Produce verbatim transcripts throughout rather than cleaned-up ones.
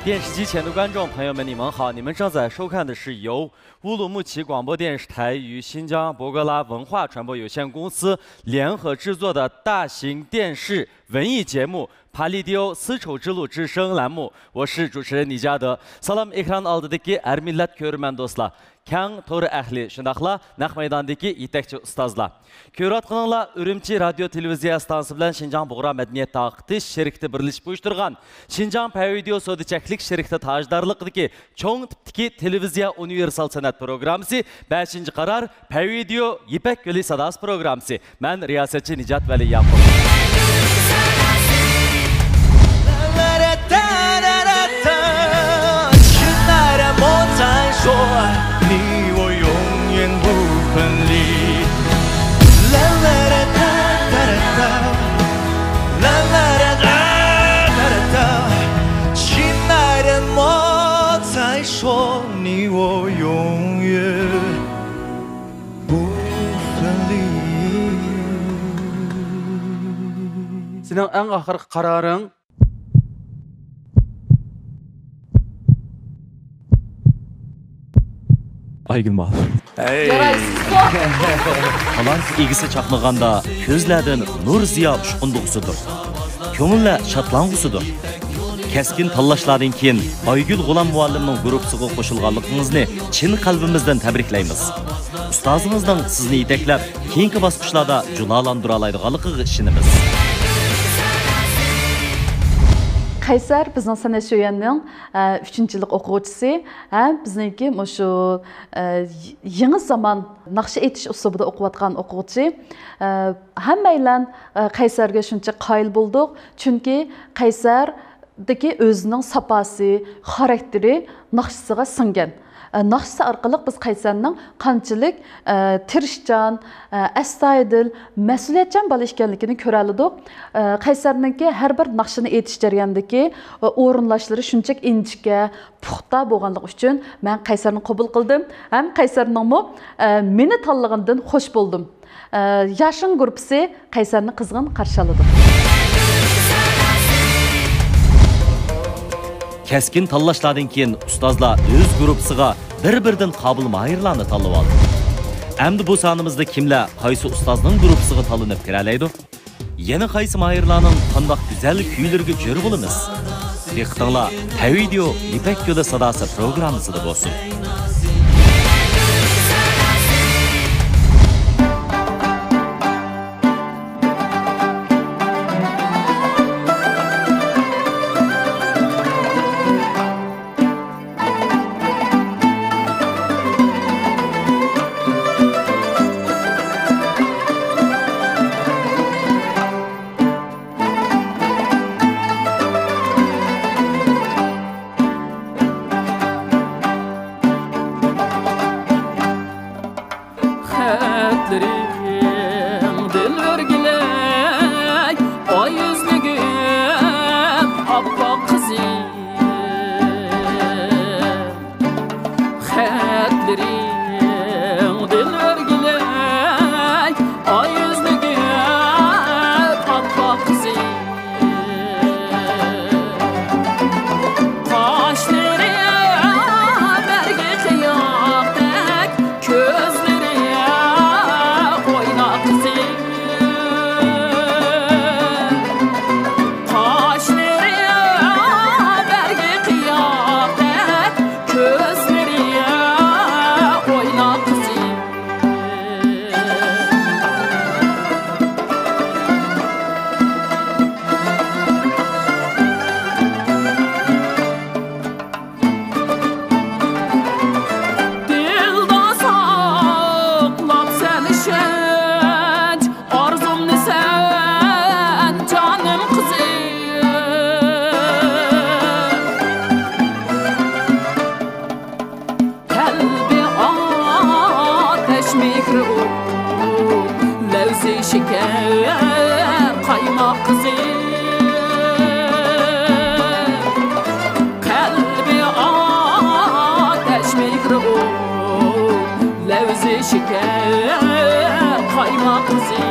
电视机前的观众朋友们，你们好！你们正在收看的是由乌鲁木齐广播电视台与新疆博格拉文化传播有限公司联合制作的大型电视文艺节目《پالېدىيو丝绸之路之声》栏目，我是主持人李嘉德。سالام ئېكران ئالدىدىكى ھەر مىللەت كۆرۈرمەن دوستلار، كەڭ تور ئەھلى، شۇنداقلا نەق مەيداندىكى يېتەكچى ئۇستازلار. كۆرۈۋاتقىنىڭلار ئۈرۈمچى رادىيو تېلېۋىزىيە ئىستانسىسى بىلەن شىنجاڭ بۇغرا مەدەنىيەت تارقىتىش شىركىتى بىرلىشىپ ئۇيۇشتۇرغان شىنجاڭ پەيۋىدېئو سودا چەكلىك شىركىتى تاجدارلىقىدىكى چوڭ تىپتىكى تېلېۋىزىيە ئۇنىۋېرسال سەنئەت پروگراممىسى، بەشىنچى قارار، پەيۋىدېئو يىپەك يولى ساداسى پروگراممىسى. مەن رىياسەتچى نىجات ۋەلى ياقۇپ. 亲爱的莫再说你我永远不分离。 سېنىڭ ئەڭ ئاخىرقى قارارىڭ. ئايگۈل ماۋۇ. تالانت ئىگىسى چاقنىغاندا، كۆزلەردىن نۇر زىيا ئۇچقۇندۇغۇسىدۇر. كۆڭۈللەر شادلانغۇسىدۇر. كەسكىن تاللاشلاردىن كېيىن ئايگۈل غۇلام مۇئەللىمنىڭ گۇرۇپپىسىغا قوشۇلغانلىقىڭىزنى چىن قەلبىمىزدىن تەبرىكلەيمىز. ئۇستازىڭىزنىڭ سىزنى يېتەكلەپ، كېيىنكى باسقۇچلاردا جۇلالاندۇرالايدىغانلىقىغا ئىشىنىمىز. قەيسەر بىزنىڭ سەنئەت شۆيۈەننىڭ، ئە، ئۈچىنچى يىللىق ئوقۇغۇچىسى ھەم بىزنىڭكى مۇشۇ، ئە، يېڭى زامان ناخشا ئېيتىش ئۇسلۇبىدا ئوقۇۋاتقان ئوقۇغۇچى. ئە، ھەممەيلەن، ئە، قەيسەرگە شۇنچە قايىل بولدۇق، چۈنكى قەيسەر دىكى ئۆزىنىڭ ساپاسى، خاراكتېرى ناخشىسىغا سىڭگەن. ئە، ناخشىسى ئارقىلىق بىز قەيسەرنىڭ قانچىلىك، ئە، تىرىشچان، ئە، ئەستايىدىل، مەسئۇلىيەتچان بالا ئىكەنلىكىنى كۆرەلىدۇق. ئە، قەيسەرنىڭكى ھەر بىر ناخشىنى ئېيتىش جەريانىدىكى، ئە، ئورۇنلاشلىرى شۇنچىلىك ئىنچىكە، پۇختا بولغانلىقى ئۈچۈن مەن قەيسەرنى قوبۇل قىلدىم ھەم قەيسەرنىڭمۇ، ئە، مېنى تاللىغىنىدىن خوش بولدۇم. ئە، ياشىن گۇرۇپپىسى قەيسەرنى قىزغىن قارشى ئالىدۇ. كەسكىن تاللاشلاردىن كېيىن ئۇستازلار ئۆز گۇرۇپپىسىغا بىر-بىردىن قابىل ماھىرلارنى تاللىۋالدى. ئەمدى بۇ سانىمىزدا كىملەر قايسى ئۇستازنىڭ گۇرۇپپىسىغا تاللىنىپ كىرەلەيدۇ؟ يەنە قايسى ماھىرلارنىڭ قانداق گۈزەل كۈيلىرىگە جۆر بولىمىز؟ دىققىتىڭلار پەيۋىدېئو يىپەك يولى ساداسى پروگراممىسىدا بولسۇن. خەتلىرىڭدىن ئۆرگىلەي ئاي يۈزلۈكۈم ئاپئاق قىزىم. خەتلىرىڭدىن ئۆرگىلەي ئاي يۈزلۈكۈم ئاپئاق قىزىم. قاشلىرى بەرگى قىياقتەك، كۆزلىرى ئويناق قىزىم. قاشلىرى بەرگى قىياقتەك، كۆزلىرى ئويناق قىزىم. دىلدا ساقلاپسەن ئىشەنچ، ئارزۇمنى سەن جانىم قىزىم. قەلبى ئاتەش مېھرى ئوت، لەۋزى شېكەر قايماق قىزى. قەلبى ئاتەش مېھرى ئوت، لەۋزى شېكەر قايماق قىزى.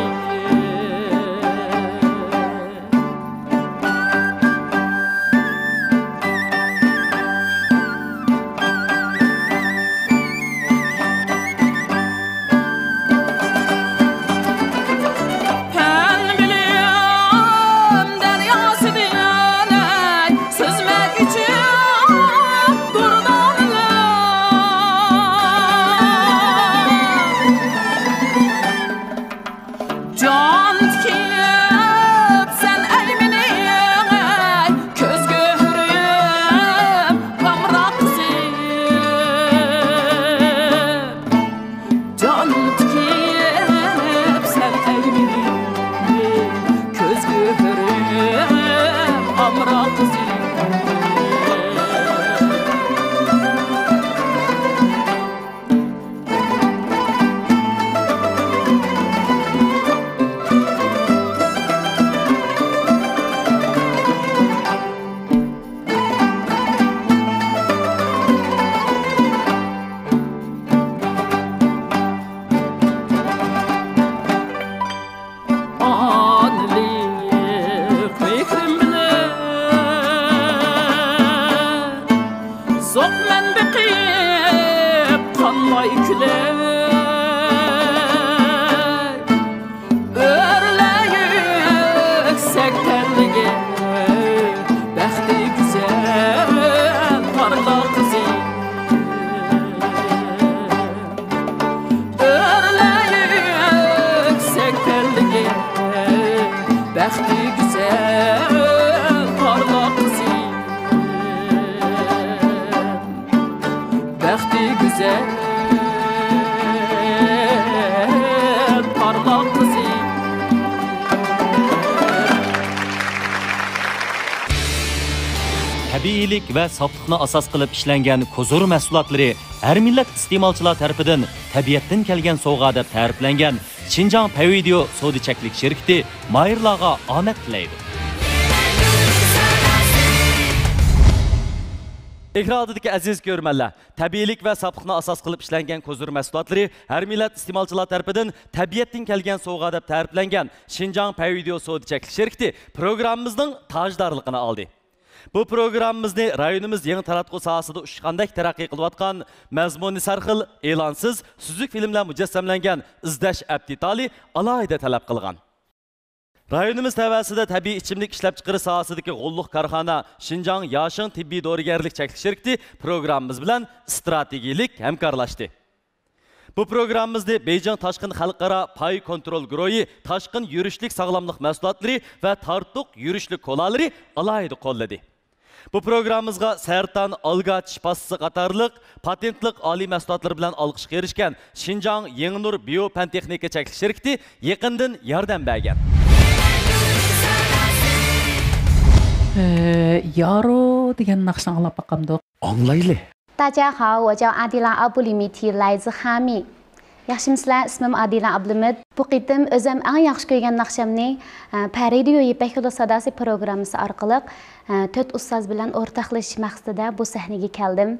ئانماي كۈلەي، ئۆرلەي يۈكسەك تەنلىكى، بەختى گۈزەل پارلاق قىزى. ئۆرلەي يۈكسەك تەنلىكى، بەختى گۈزەل پارلاق قىزى. بەختى گۈزەل پارلاق قىزى. تەبىئىيلىك ۋە ساپلىقنى ئاساس قىلىپ ئىشلەنگەن كوزۇر مەھسۇلاتلىرى ھەر مىللەت ئىستېمالچىلار تەرىپىدىن تەبىئەتتىن كەلگەن سوۋغا دەپ تەرىپلەنگەن شىنجاڭ پەيۋىدېئو سودا چەكلىك شىركىتى ماھىرلارغا ئامەت تىلەيدۇ. ئېكران ئالدىدىكى ئەزىز كۆرۈرمەنلەر، تەبىئىيلىك ۋە ساپلىقنى ئاساس قىلىپ ئىشلەنگەن كوزۇر مەھسۇلاتلىرى ھەر مىللەت ئىستېمالچىلار تەرىپىدىن تەبىئەتتىن كەلگەن سوۋغا دەپ تەرىپلەنگەن شىنجاڭ پەيۋىدېئو سودا چەكلىك شىركىتى پروگراممىمىزنىڭ تاجدارلىقىنى ئالدى. بۇ پروگراممىمىزنى رايونىمىز يېڭى تاراتقۇ ساھەسىدە ئۇچقاندەك تەرەققىي قىلىۋاتقان، مەزمۇنى سەرخىل، ئېلانسىز، سۈزۈك فىلىملەر مۇجەسسەملەنگەن ئىزدەش ئەپ دېتالى ئالاھىدە تەلەپ قىلغان. رايونىمىز تەۋەسىدە تەبىئىي ئىچىملىك ئىشلەپچىقىرىش ساھەسىدىكى غوللۇق كارخانا شىنجاڭ ياشىڭ تېببىي دورىگەرلىك چەكلىك شىركىتى پروگراممىمىز بىلەن ئىستراتېگىيىلىك ھەمكارلاشتى. بۇ پروگراممىمىزنى بېيجىڭ تاشقىن خەلقئارا پاي كونترول گۇرۇھى تاشقىن يۈرۈشلۈك ساغلاملىق مەھسۇلاتلىرى ۋە تارتۇق يۈرۈشلۈك كولالىرى ئالاھىدە قوللىدى. بۇ پروگراممىمىزغا سەرتان ئالگا چىش پاستىسى قاتارلىق پاتېنتلىق ئالىي مەھسۇلاتلىرى بىلەن ئالقىشقا ئېرىشكەن شىنجاڭ يېڭىنۇر بىيو پەن تېخنىكا چەكلىك شىركىتى يېقىندىن ياردەم بەرگەن. 呃，يارو دېگەن ناخشىنى ئاڭلاپ باقامدۇق؟ ئاڭلايلى. 大家好，我叫阿迪拉奥布里米提，来自哈密。ياخشىمۇسىلەر؟ ئىسمىم ئادىلە ئابلىمىت. بۇ قېتىم ئۆزۈم ئەڭ ياخشى كۆرگەن ناخشامنى، ئە، پەرىدىيو يىپەك يولى ساداسى پروگراممىسى ئارقىلىق، ئە، تۆت ئۇستاز بىلەن ئورتاقلىشىش مەقسىتىدە بۇ سەھنىگە كەلدىم.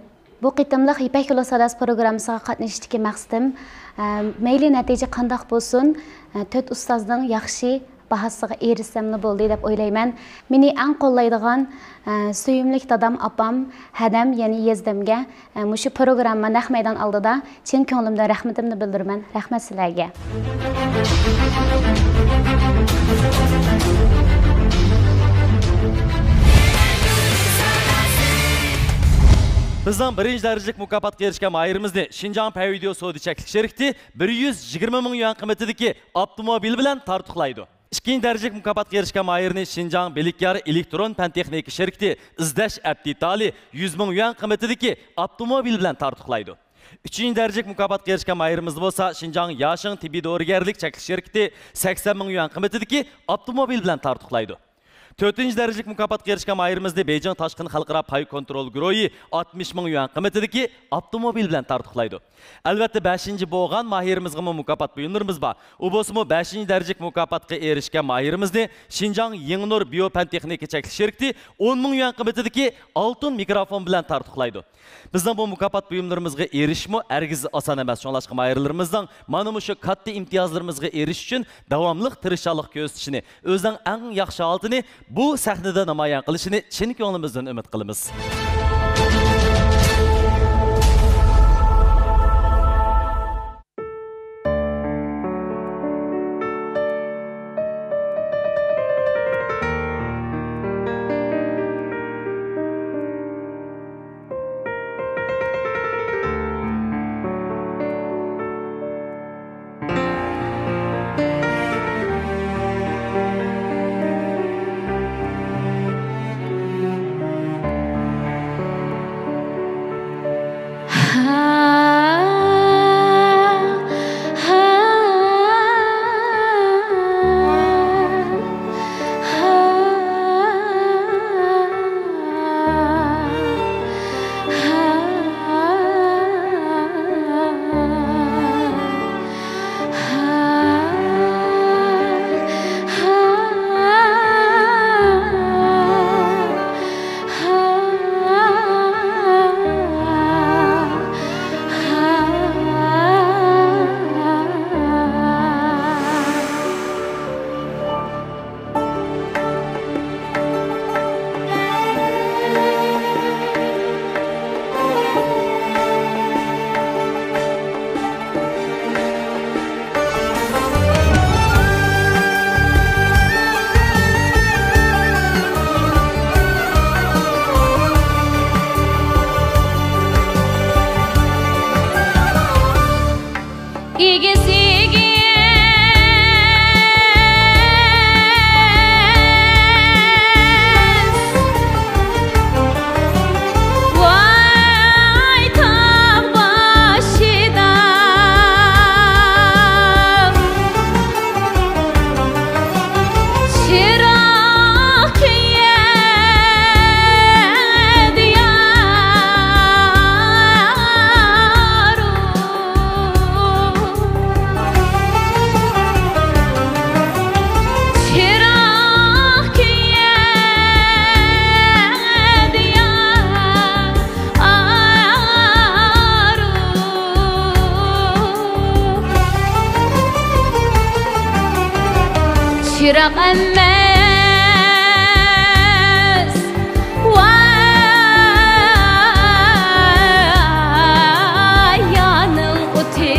بۇ قېتىملىق يىپەك يولى ساداسى پروگراممىسىغا قاتنىشىشتىكى مەقسىتىم، ئە، مەيلى نەتىجە قانداق بولسۇن، ئە، تۆت ئۇستازنىڭ ياخشى باھاسىغا ئېرىشسەملا بولدى دەپ ئويلايمەن. مېنى ئەڭ قوللايدىغان، ئە، سۆيۈملۈك دادام، ئاپام، ھەدەم، يەنى يېزدەمگە، ئە، مۇشۇ پروگرامما نەق مەيدان ئالدىدا چىن كۆڭلۈمدىن رەھمىتىمنى بىلدۈرىمەن. رەھمەت سىلەرگە. بىزنىڭ بىرىنچى دەرىجىلىك مۇكاپاتقا ئېرىشكەن ماھىرىمىزنى شىنجاڭ پەيۋىدېئو سودا چەكلىك شىركىتى بىر يۈز يىگىرمە مىڭ يۈەن قىممىتىدىكى ئاپتوموبىل بىلەن تارتۇقلايدۇ. ئىككىنچى دەرىجىلىك مۇكاپاتقا ئېرىشكەن ماھىرنى شىنجاڭ بىلىكيار ئېلېكترون پەن تېخنىكا شىركىتى ئىزدەش ئەپ دېتالى يۈز مىڭ يۈەن قىممىتىدىكى ئاپتوموبىل بىلەن تارتۇقلايدۇ. ئۈچىنچى دەرىجىلىك مۇكاپاتقا ئېرىشكەن ماھىرىمىزنى بولسا شىنجاڭ ياشىڭ تېببىي دورىگەرلىك چەكلىك شىركىتى سەكسەن مىڭ يۈەن قىممىتىدىكى ئاپتوموبىل بىلەن تارتۇقلايدۇ. تۆتىنچى دەرىجىلىك مۇكاپاتقا ئېرىشكەن ماھىرىمىزنى بېيجىڭ تاشقىن خەلقئارا پاي كونترول گۇرۇھى ئاتمىش مىڭ يۈەن قىممىتىدىكى ئاپتوموبىل بىلەن تارتۇقلايدۇ. ئەلۋەتتە، بەشىنچى بولغان ماھىرىمىزغىمۇ مۇكاپات بۇيۇملىرىمىز بار. ئۇ بولسىمۇ بەشىنچى دەرىجىلىك مۇكاپاتقا ئېرىشكەن ماھىرىمىزنى شىنجاڭ يېڭىنۇر بىيو پەن تېخنىكا چەكلىك شىركىتى ئون مىڭ يۈەن قىممىتىدىكى ئالتۇن مىكروفون بىلەن تارتۇقلايدۇ. بىزنىڭ بۇ مۇكاپات بۇيۇملىرىمىزغا ئېرىشىشمۇ ھەرگىز ئاسان ئەمەس. شۇڭلاشقا ماھىرلىرىمىزنىڭ مانا مۇشۇ كاتتا ئىمتىيازلىرىمىزغا ئېرىشىش ئۈچۈن داۋاملىق تىرىشچانلىق كۆرسىتىشىنى، ئۆزىنىڭ ئەڭ ياخشى ھالىتىنى بۇ سەھنىدە نامايان قىلىشىنى چىن كۆڭلىمىزدىن ئۈمىد قىلىمىز. ئېگىز، ئېگىز. ۋاي تاغ باشىدا چىراغ كۆيەدۇ يارۇ. چىراغ كۆيەدۇ يارۇ. چىراغ ئەمەس، ۋاي يانىڭ ئوتى.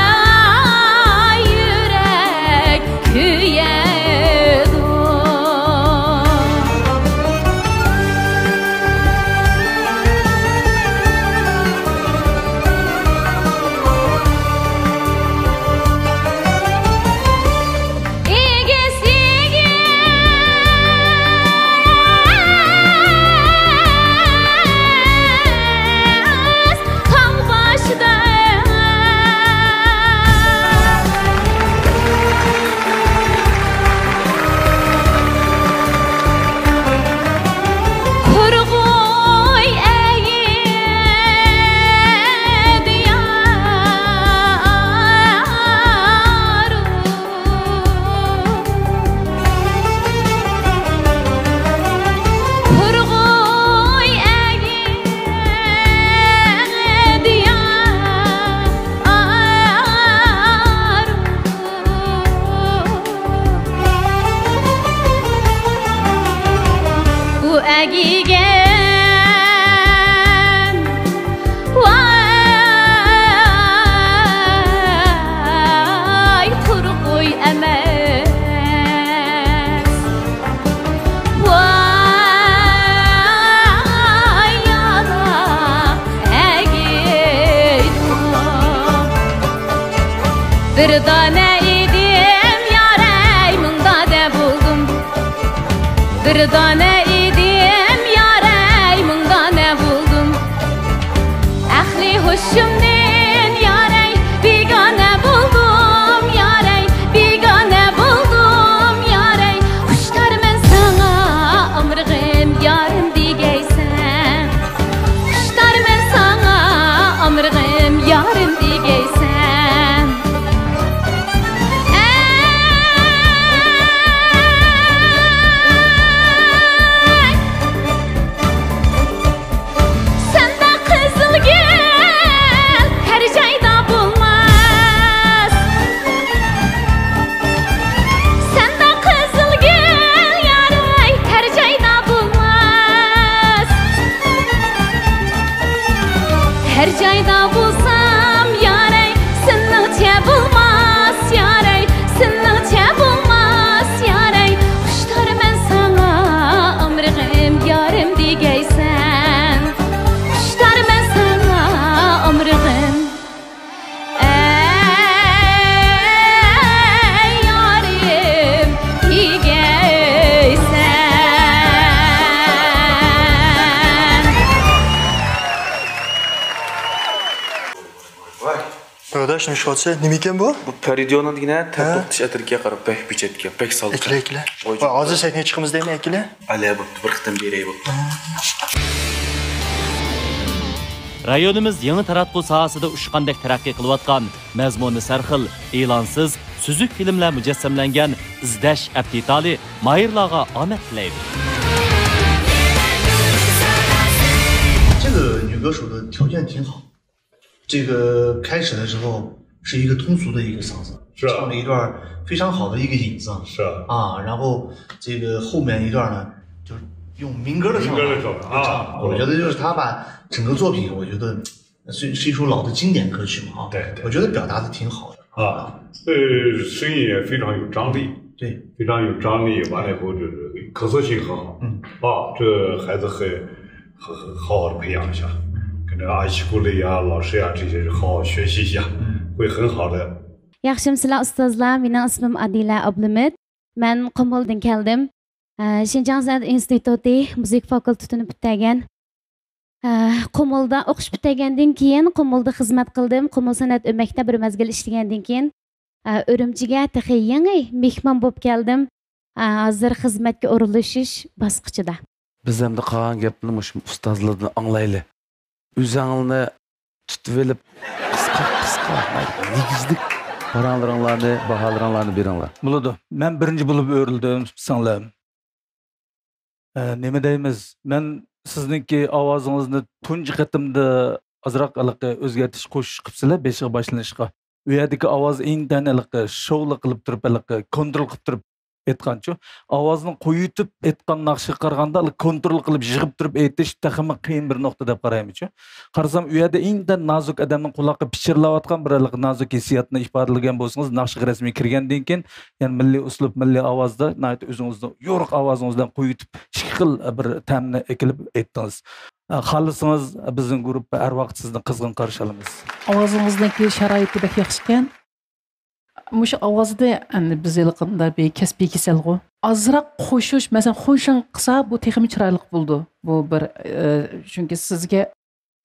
ۋاي يۈرەك كۆيەدۇ. ئېگىز، ئېگىز تاغ باشىدا. قۇرغۇي ئەگىدۇ يارۇ. قۇرغۇي ئەگىدۇ يارۇ. بۇ ئەگىگەن، ۋاي قۇرغۇي ئەمەس، ۋاي يالا ئەگىدۇ. بىر دانە ئىدىم يارەي، مىڭ دانە بولدۇم. بىر دانە ئىدىم يارەي، مىڭ دانە بولدۇم. ئەقلى ھوشۇمدىن يارەي، بىگانە بولدۇم يارەي، بىگانە بولدۇم يارەي. خۇشتارمەن ساڭا ئامرىغىم يارىم دېگەيسەن. خۇشتارمەن ساڭا ئامرىغىم يارىم دېگەيسەن. ئەي! سەندەك قىزىل گۈل ھەر جايدا بولماس. سەندەك قىزىل گۈل يارەي ھەر جايدا بولماس. ھەر جايدا بولسام يارەي، سېنىڭچە بولماس يارەي، سېنىڭچە بولماس يارەي. خۇشتارمەن ساڭا ئامرىغىم يارىم دېگەيسەن. خۇشتارمەن ساڭا ئامرىغىم. ئەي يارىم دېگەيسەن. ۋاي. بۇرادەر، شۇنى ئىشقا نېمە ئىكەن بۇ؟ بۇ پەرىدىيونىڭ دېگىنە تەر ھە؟ توختىتىش ئەتىرىگە قاراپ بەك بېچەتكەن، بەك سالقىن. ئېكىلە، ئېكىلە. ۋاي، ۋاي، ھازىر سەھنىگە چىقىمىز دەيمەن، ئەكىلە. ئەلە بوپتۇ، بىر قېتىم بېرەي بوپتۇ. رايونىمىز يېڭى تاراتقۇ ساھەسىدە ئۇچقاندەك تەرەققىي قىلىۋاتقان، مەزمۇنى سەرخىل، ئېلانسىز، سۈزۈك فىلىملەر مۇجەسسەملەنگەن ئىزدەش ئەپ دېتالى ماھىرلارغا ئامەت تىلەيمىز. 这个女歌手的条件挺好，这个开始的时候是一个通俗的一个嗓子，是啊。唱了一段非常好的一个引子，是啊。啊，然后这个后面一段呢，就是用民歌的唱法，民歌的唱法，啊，唱法。我觉得就是她把整个作品，我觉得虽，虽说老的经典歌曲嘛，啊，对，对。我觉得表达的挺好的。啊，这声音也非常有张力，对。非常有张力，完了以后就是可塑性很好。嗯。啊，这孩子很和和好好的培养一下，跟这个爱奇艺的呀、老师呀这些好好学习一下，会很好的。 ياخشىمۇسىلەر ئۇستازلار؟ مېنىڭ ئىسمىم ئادىلە ئابلىمىت. مەن قۇمۇلدىن كەلدىم. ئە، شىنجاڭ سەنئەت ئىنستىتۇتى مۇزىكا فاكۇلتېتىنى پۈتتۈرگەن. ئە، قۇمۇلدا ئوقۇش پۈتتۈرگەندىن كېيىن قۇمۇلدا خىزمەت قىلدىم. قۇمۇل سەنئەت ئۆمەكتە بىر مەزگىل ئىشلىگەندىن كېيىن، ئە، ئۈرۈمچىگە تېخى يېڭى مېھمان بولۇپ كەلدىم. ئە، ھازىر خىزمەتكە ئورۇنلىشىش باسقۇچىدا. بىز ئەمدى قالغان گەپنى مۇشۇ ئۇستازلاردىن ئاڭلايلى. ئۆزۈڭلارنى تۇتۇۋېلىپ، قىسقا قىسقا، نېگىزلىك پاراڭلىرىڭلارنى، باھالىرىڭلارنى بېرىڭلار. بولىدۇ. مەن بىرىنچى بولۇپ ئۆرۈلدۈم، سىڭلىم. ئە، نېمە دەيمىز؟ مەن سىزنىڭكى ئاۋازىڭىزنى تۇنجى قېتىمدا ئازراق ھېلىقى ئۆزگەرتىش قوشۇش قىپسىلە، بېشىغا باشلىنىشقا. ئۇ يەردىكى ئاۋاز ئىنتايىن ھېلىقى شوۋلا قىلىپ تۇرۇپ، ھېلىقى كونترول قىلىپ تۇرۇپ ئېيتقانچۇ. ئاۋازنى قويۇۋېتىپ ئېيتقان ناخشىغا قارىغاندا، ھېلىقى كونترول قىلىپ، يىغىپ تۇرۇپ ئېيتىش تېخىمۇ قىيىن بىر نۇقتا دەپ قارايمىچۇ. قارىسام، ئۇ يەردە ئىنتايىن نازۇك ئادەمنىڭ قۇلاققا پىچىرلاۋاتقان بىر ھېلىقى نازۇك ھېسسىياتنى ئىپادىلىگەن بولسىڭىز، ناخشىغا رەسمىي كىرگەندىن كېيىن، يەنى مىللىي ئۇسلۇب، مىللىي ئاۋازدا ناھايىتى ئۆزىڭىزنىڭ يورۇق ئاۋازىڭىز بىلەن قويۇۋېتىپ، ئىككى خىل بىر تەمنى ئېكىلىپ ئېيتتىڭىز. خالىسىڭىز، بىزنىڭ گۇرۇپپا ھەر ۋاقىت سىزنى قىزغىن قارشى ئالىمىز. ئاۋازىڭىزنىڭكى شارائىتى بەك ياخشىكەن. مۇشۇ ئاۋازدا ئەمدى بىز ھېلىقىندا بىر كەسپىي كېسەل غۇ. ئازراق قوشۇش، مەسىلەن، خۇنشاڭ قىلسا، بۇ تېخىمۇ چىرايلىق بولىدۇ. بۇ بىر، ئە، چۈنكى سىزگە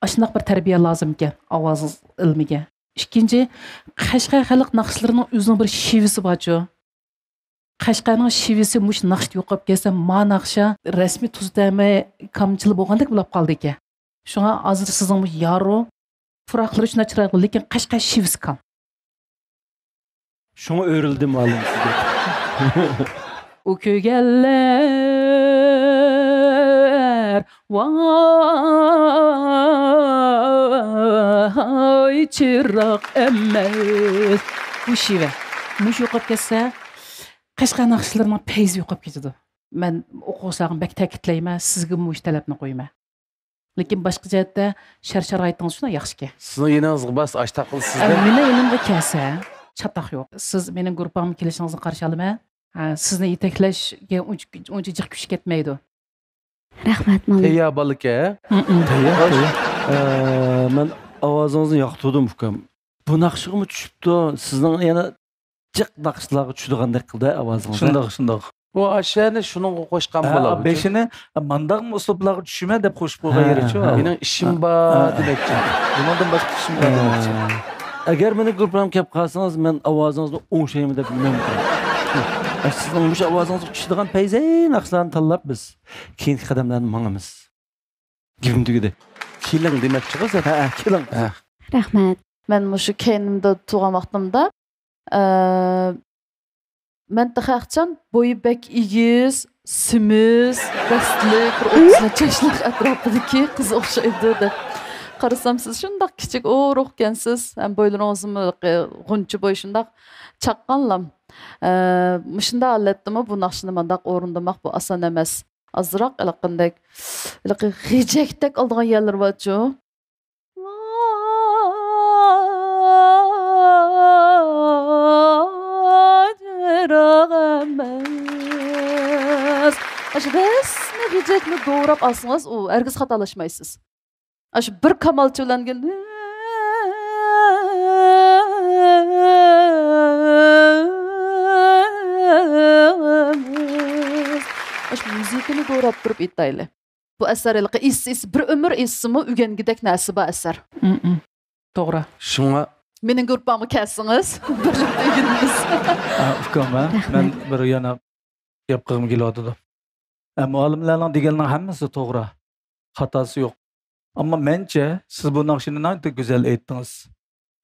ئاشۇنداق بىر تەربىيە لازىمكەن، ئاۋاز ئىلمىگە. ئىككىنچى، قەشقەر خەلق ناخشىلىرىنىڭ ئۆزىنىڭ بىر شېۋىسى بارچۇ. قەشقەرنىڭ شېۋىسى مۇشۇ ناخشىدا يوقاپ كەتسە، ما ناخشا رەسمىي تۈزىتەلمەي كامچىلى بولغاندەك بولاپ قالىدىكەن. شۇڭا ھازىر سىزنىڭ مۇشۇ يارۇ پۇراقلىرى شۇنداق چىرايلىق، لېكىن قەشقەر شېۋىسى كام. شۇڭا ئۆرۈلدى مۇئەللىم سىزگە. ئۇ كۆرگەنلەر ۋاي چىراغ ئەمەس. بۇ شېۋە مۇشۇ يوقاپ كەتسە، قەشقەر ناخشىلىرىنىڭ پەيزى يوقاپ كېتىدۇ. مەن ئوقۇغۇچىلارغا بەك تەكىتلەيمەن، سىزگىمۇ مۇشۇ تەلەپنى قويىمەن. لېكىن باشقا جەھەتتە شەر-شارائىتىڭىز شۇنداق ياخشىكەن. سىزنىڭ يېنىڭىزغا بارسا ئاشتاق قىلىسىز-دە. ئە، مېنىڭ يېنىمغا كەلسە، چاتاق يوق. سىز مېنىڭ گۇرۇپپامغا كېلىشىڭىزنى قارشى ئالىمەن. ئە، سىزنى يېتەكلەشكە ئۇنچە، ئۇنچە جىق كۈچ كەتمەيدۇ. رەھمەت، مۇئەللىم. تەييار بالىكەن. ھىم، ھىم. تەييار، تەييار. ئە، مەن ئاۋازىڭىزنى ياقتۇردۇم، ئۇكام. بۇ ناخشىغىمۇ چۈشۈپتۇ. سىزنىڭ يەنە جىق ناخشىلارغا چۈشىدىغاندەك قىلدى ئاۋازىڭىز. شۇنداق، شۇنداق. بۇ ئاشۇنى شۇنىڭغا قوشقان ھە، بولىدۇ. بېشىنى مانداقمۇ ئۇسلۇبلارغا چۈشىمەن دەپ قوشۇپ قويغان ھە، يېرىچۇ. ھە. مېنىڭ ئىشىم ھە، بار ھە. دېمەكچى. بۇنىڭدىن باشقا ئىشىم بار ھە. دېمەكچى. ئەگەر مېنىڭ گۇرۇپپام كەپ قالسىڭىز، مەن ئاۋازىڭىزنى ئوڭشايمەن دەپ نېمە قىلىمەن؟ سىزنىڭ مۇشۇ ئاۋازىڭىزغا چۈشىدىغان پەيزەي ناخشىلارنى تاللاپ، بىز كېيىنكى قەدەملەرنى ماڭىمىز. گېپىم تۈگىدى. كېلىڭ دېمەكچىغۇ سەن. ھە، كېلىڭ. ھە. رەھمەت. مەن مۇشۇ كەينىمدە تۇرغان ۋاقتىمدا، ئە، مەن تېخى ئەخچان بويى بەك ئېگىز، سېمىز، دەستىلىك، بىر ئوتتۇز نەچچە ياشلىق ئەتراپىدىكى قىز ئوخشايدۇ دەپ قارىسام، سىز شۇنداق كىچىك ئورۇقكەنسىز، ھەم بويلىرىڭىزمۇ غۇنچە بوي شۇنداق چاققانلام. ئە، مۇشۇنداق ھالەتتىمۇ بۇ ناخشىنى مانداق ئورۇندىماق بۇ ئاسان ئەمەس. ئازراق ھېلىقىندەك، ھېلىقى غىجەكتەك ئالىدىغان يەرلىرى بارچۇ. ئاشۇ رەسمىي غىجەكنى دوراپ ئالسىڭىز، ئۇ ھەرگىز خاتالاشمايسىز. ئاشۇ بىر كامالچى بىلەن ئاشۇ مۇزىكىنى دوراپ تۇرۇپ ئېيتايلى. بۇ ئەسەر ھېلىقى ئېيتسا، ئېيتسا، بىر ئۆمۈر ئېيتسىمۇ ئۆگەنگۈدەك نەرسە بار ئەسەر. ھىم، ھىم. توغرا. شۇڭا. مېنىڭ گۇرۇپپامغا كەلسىڭىز، بىرلىكتە ئۆگىنىمىز. ئۇكام، ھە؟ مەن بىر يەنە گەپ قىلغۇم كېلىۋاتىدۇ. ئە، مۇئەللىملەرنىڭ دېگەنلىرىنىڭ ھەممىسى توغرا. خاتاسى يوق. ئەمما مەنچە، سىز بۇ ناخشىنى ناھايىتى گۈزەل ئېيتتىڭىز.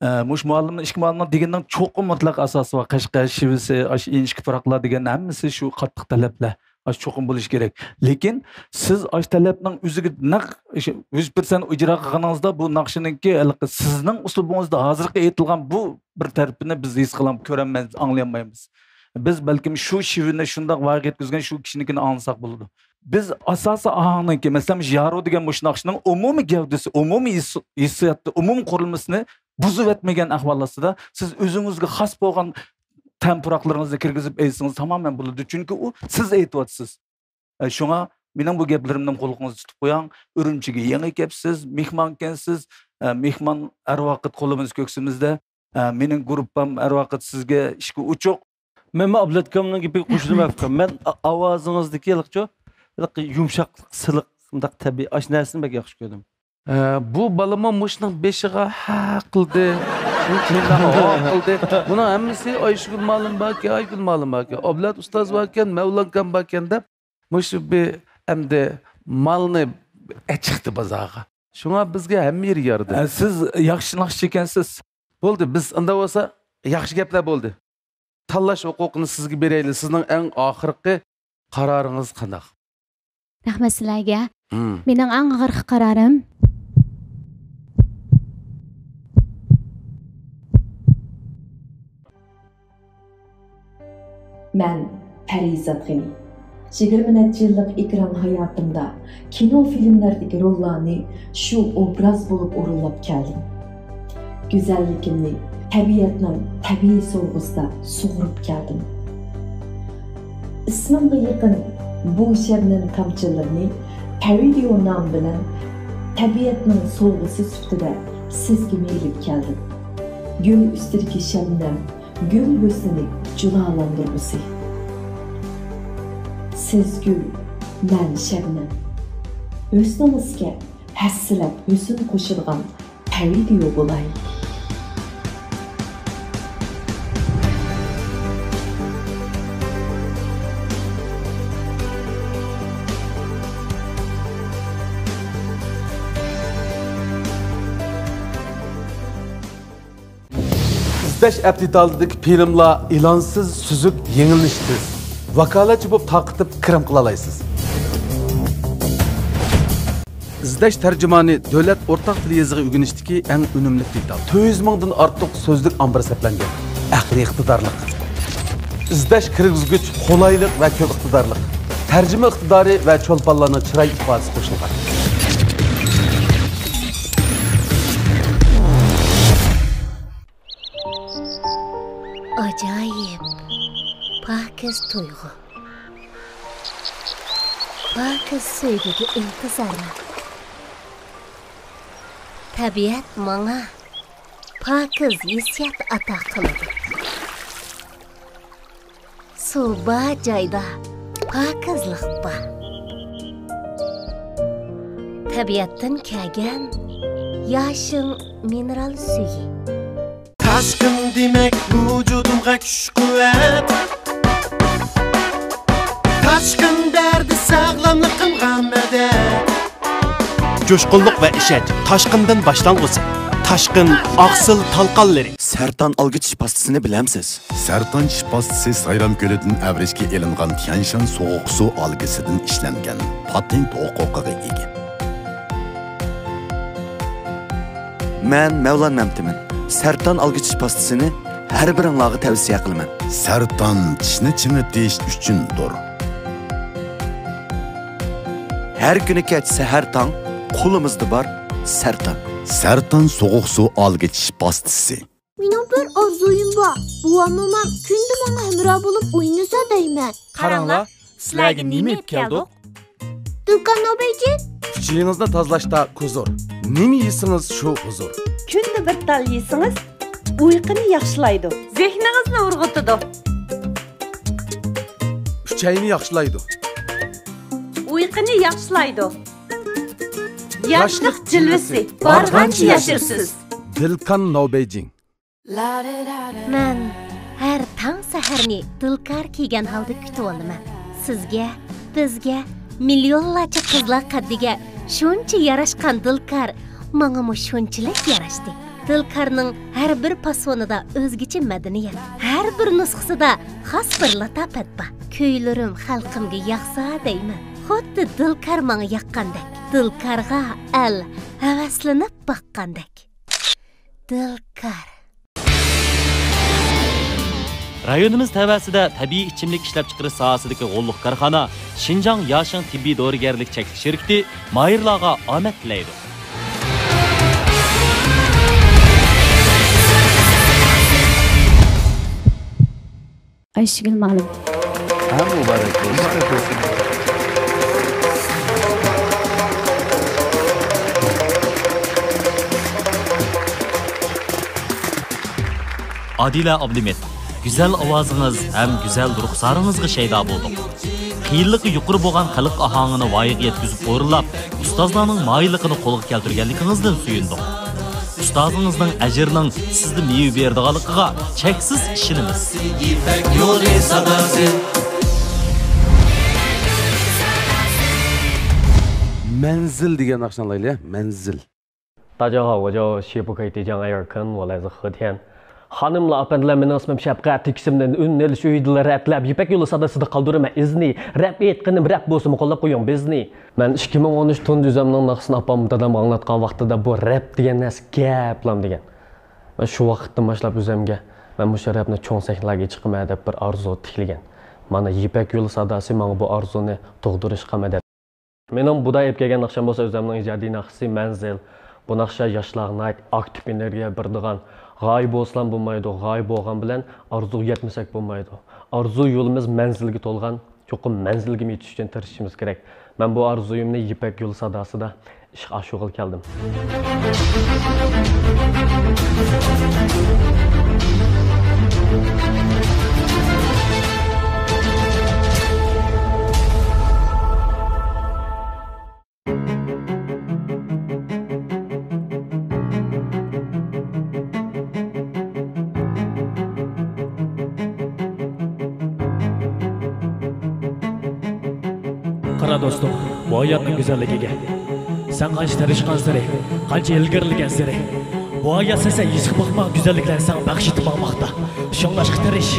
ئە، مۇشۇ مۇئەللىمنىڭ، ئىككى مۇئەللىمنىڭ دېگىنىنىڭ چوقۇم مۇتلەق ئاساسى بار. قەشقەر شېۋىسى، ئاشۇ ئىنچىكە پۇراقلار دېگەن ھەممىسى شۇ قاتتىق تەلەپلەر. ئاشۇ چوقۇم بولۇشى كېرەك. لېكىن سىز ئاشۇ تەلەپنىڭ ئۆزىگە نەق، شۇ يۈز پىرسەنت ئىجرا قىلغىنىڭىزدا بۇ ناخشىنىڭكى ھېلىقى سىزنىڭ ئۇسلۇبىڭىزدا ھازىرقى ئېيتىلغان بۇ بىر تەرىپىنى بىز ھېس قىلالمايمىز، كۆرەلمەيمىز، ئاڭلىيالمايمىز. بىز بەلكىم شۇ شېۋىنى شۇنداق ۋايىغا يەتكۈزگەن شۇ كىشىنىڭكىنى ئاڭلىساق بولىدۇ. بىز ئاساسىي ئاھاڭنىڭكى، مەسىلەن، مۇشۇ يارۇ دېگەن مۇشۇ ناخشىنىڭ ئومۇمىي گەۋدىسى، ئومۇمىي ھېس-، ھېسسىياتى، ئومۇمىي قۇرۇلمىسىنى بۇزۇۋەتمىگەن ئەھۋال ئاستىدا، سىز ئۆزىڭىزگە خاس بولغان تەم پۇراقلىرىڭىزنى كىرگۈزۈپ ئېيتسىڭىز تامامەن بولىدۇ. چۈنكى ئۇ سىز ئېيتىۋاتىسىز. ئە، شۇڭا مېنىڭ بۇ گەپلىرىمنى قۇلىقىڭىزدا تۇتۇپ قويۇڭ. ئۈرۈمچىگە يېڭى كەپسىز، مېھمانكەنسىز. ئە، مېھمان ھەر ۋاقىت قولىمىز كۆكسىمىزدە. ئە، مېنىڭ گۇرۇپپام ھەر ۋاقىت سىزگە ئىشىكى ئوچۇق. مەنمۇ ئابلەت ئاكامنىڭ گېپىگە قوشۇلىمەن، ئاكا. مەن ئا-، ئاۋازىڭىزدىكى ھېلىقىچۇ، ھېلىقى يۇمشاقلىق، سىلىق، مۇنداق تەبىئىي، ئاشۇ نەرسىنى بەك ياخشى كۆردۈم. ئە، بۇ بالىمۇ مۇشۇنىڭ بېشىغا ھە قىلدى، بۇ كېيىنلەرگە ھا قىلدى. بۇنىڭ ھەممىسى ئايشىگۈل مۇئەللىم باركەن، ئايگۈل مۇئەللىم باركەن، ئابلەت ئۇستاز باركەن، مەۋلان ئاكام باركەن دەپ، مۇشۇ بىر ئەمدى مالنى ئەچىقتى بازارغا. شۇڭا بىزگە ھەممە يېرى يارىدى. ئە، سىز ياخشى ناخشىچى ئىكەنسىز. بولدى، بىز ئۇنداق بولسا ياخشى گەپلەر بولدى. تاللاش ھوقۇقىنى سىزگە بېرەيلى. سىزنىڭ ئەڭ ئاخىرقى قارارىڭىز قانداق؟ رەھمەت سىلەرگە. ھىم. مېنىڭ ئەڭ ئاخىرقى قارارىم. مەن پەرىزات غېنى. يىگىرمە نەچچە يىللىق ئېكران ھاياتىمدا كىنو، فىلىملەردىكى روللارنى شۇ ئوبراز بولۇپ ئورۇنلاپ كەلدىم. گۈزەللىكىمنى تەبىئەتنىڭ تەبىئىي سوۋغىسىدا سۇغۇرۇپ كەلدىم. ئىسمىمغا يېقىن بۇ شەبنەم تامچىلىرىنى تەۋىدىيو نامى بىلەن تەبىئەتنىڭ سوۋغىسى سۈپىتىدە سىزگىمۇ ئېلىپ كەلدىم. گۈل ئۈستىدىكى شەبنەم، گۈل ھۆسنىنى جۇلالاندۇرغۇسى. سىز گۈل، مەن شەبنەم. ھۆسنىڭىزگە ھەسسىلەپ ھۆسن قوشىدىغان تەۋىدىيو بولاي. ئىزدەش ئەپ دېتالىدىكى فىلىملار ئېلانسىز، سۈزۈك، يېڭىلىنىشى تېز. ۋاكالەتچى بولۇپ تارقىتىپ كىرىم قىلالايسىز. ئىزدەش تەرجىمانى دۆلەت ئورتاق تىل يېزىقى ئۆگىنىشتىكى ئەڭ ئۈنۈملۈك دېتال. تۆت يۈز مىڭدىن ئارتۇق سۆزلۈك ئامبىرى سەپلەنگەن. ئەقلىي ئىقتىدارلىق. ئىزدەش كىرگۈزگۈچ قولايلىق ۋە كۆپ ئىقتىدارلىق. تەرجىمە ئىقتىدارى ۋە چولپانلارنىڭ چىراي ئىپادىسى قوشۇلغان. ئاجايىپ، پاكىز تۇيغۇ. پاكىز سۆيگۈگە ئىنتىزارلىق. تەبىئەت ماڭا پاكىز ھېسسىيات ئاتا قىلىدۇ. سۇ بار جايدا پاكىزلىق بار. تەبىئەتتىن كەلگەن ياشىڭ مىنېرال سۈيى. تاشقىن دېمەك ۋۇجۇدۇمغا كۈچ-قۇۋۋەت. تاشقىن دەردى ساغلاملىقىمغا مەدەت. جۇشقۇنلۇق ۋە ئىشەنچ تاشقىندىن باشلانغۇسى. تاشقىن ئاقسىل تالقانلىرى. سەرتان ئالگىچىش پاستىسىنى بىلەمسىز؟ سەرتان چىش پاستىسى سايرام كۆلىدىن ئەۋرىشكە ئېلىنغان تيەنشان سوغۇق سۇ ئالگىسىدىن ئىشلەنگەن، پاتېنت ھوقۇقىغا ئىگە. مەن مەۋلان مەمتىمىن. سەرتان ئالگىچىش پاستىسىنى ھەر بىرىڭلارغا تەۋسىيە قىلىمەن. سەرتان چىشنى چىڭىتىش ئۈچۈندۇر. ھەر كۈنى كەچ سەھەر تاڭ قولىمىزدا بار سەرتان. سەرتان سوغۇق سۇ ئالگىچىش پاستىسى. مېنىڭ بىر ئارزۇيۇم بار. بوۋام، مومام كۈندە ماڭا ھەمراھ بولۇپ ئوينىسا دەيمەن. قاراڭلار، سىلەرگە نېمە ئېلىپ كەلدۇق؟ دۇكان ئوبېجى. ئۈچىيىڭىزنى تازىلاشتا كۇزۇر. نېمە يېسىڭىز، شۇ ھۇزۇر. كۈندە بىر تال يېسىڭىز، ئۇيقۇنى ياخشىلايدۇ. زېھنىڭىزنى ئۇرغۇتىدۇ. ئۈچەينى ياخشىلايدۇ. ئۇيقۇنى ياخشىلايدۇ. ياشلىق جىلۋىسى، بارغانچە ياشىرىسىز. دىلكان ناۋبېيجىڭ. مەن ھەر تاڭ سەھەرنى دىلكار كىيگەن ھالدا كۈتۈۋالىمەن. سىزگە، بىزگە، مىليونلارچە قىزلار قەددىگە شۇنچە ياراشقان دىلكار ماڭىمۇ شۇنچىلىك ياراشتى. دىلكارنىڭ ھەر بىر پاسونىدا ئۆزگىچە مەدەنىيەت، ھەر بىر نۇسخىسىدا خاس بىر لاتاپەت بار. كۈيلىرىم خەلقىمگە ياقسا دەيمەن. خۇددى دىلكار ماڭا ياققاندەك، دىلكارغا ئەل ھەۋەسلىنىپ باققاندەك. دىلكار. رايونىمىز تەۋەسىدە تەبىئىي ئىچىملىك ئىشلەپچىقىرىش ساھەسىدىكى غوللۇق كارخانا شىنجاڭ ياشىڭ تېببىي دورىگەرلىك چەكلىك شىركىتى ماھىرلارغا ئامەت تىلەيدۇ. ئايشىگۈل مۇئەللىم. ھە، مۇبارەك بولسۇن. ئادىلە ئابلىمىت، گۈزەل ئاۋازىڭىز ھەم گۈزەل رۇخسارىڭىزغا شەيدا بولدۇق. قىيىنلىقى يۇقىرى بولغان خەلق ئاھاڭىنى ۋايىغا يەتكۈزۈپ ئورۇنلاپ، ئۇستازلارنىڭ ماھىرلىقىنى قولغا كەلتۈرگەنلىكىڭىزدىن سۆيۈندۇق. ئۇستازىڭىزنىڭ ئەجرىنىڭ سىزدە مېۋە بېرىدىغانلىقىغا چەكسىز ئىشىنىمىز. يىپەك يولى ساداسى. مەنزىل دېگەن ناخشىنى ئالايلى، مەنزىل. 大家好，我叫谢不可以地酱艾尔肯，我来自和田。خانىملار، ئەپەندىلەر، مېنىڭ ئىسمىم شەپقەت، تېكىستىمدىن ئۈن ئېلىش ئۆيدىلەر رەتلەپ، يىپەك يولى ساداسىدا قالدۇرىمەن ئىزنى. رەپ ئېيتقىنىم رەپ بولسىمۇ، قوللاپ قويۇڭ بىزنى. مەن ئىككى مىڭ ئون ئۈچ تۇنجى ئۆزۈمنىڭ ناخشىسىنى ئاپام دادامغا ئاڭلاتقان ۋاقتىدا، بۇ رەپ دېگەن نەرسە گەپلام دېگەن. مەن شۇ ۋاقىتتىن باشلاپ ئۆزۈمگە، مەن مۇشۇ رەپنى چوڭ سەھنىلەرگە چىقىمەن دەپ بىر ئارزۇ تىكلىگەن. مانا يىپەك يولى ساداسى ماڭا بۇ ئارزۇنى تۇغدۇرۇشقا مەدەت. مېنىڭ بۇدا ئېلىپ كەلگەن ناخشام بولسا ئۆزۈمنىڭ ئىجادىي ناخشىسى مەنزىل. بۇ ناخشا ياشلارغا ناھايىتى ئاكتىپ ئېنېرگىيە بېرىدىغان، غايىب بولسىلام بولمايدۇ، غايىب بولغان بىلەن ئارزۇغا يەتمىسەك بولمايدۇ. ئارزۇ يولىمىز مەنزىلگە تولغان، چوقۇم مەنزىلگىمۇ يېتىش ئۈچۈن تىرىشىشىمىز كېرەك. مەن بۇ ئارزۇيۇمنى يىپەك يولى ساداسىدا ئىشقا ئاشۇرغىلى كەلدىم. قارا دوستۇم، بۇ ھاياتنىڭ گۈزەللىكىگە سەن قانچە تىرىشقانسېرى، قانچە ئىلگىرىلىگەنسېرى، بۇ ھايات سەن، سەن ھېسابلىمىغان گۈزەللىكلەرنى ساڭا بەخش ئېتىپ ماڭماقتا. شۇڭلاشقا تىرىش.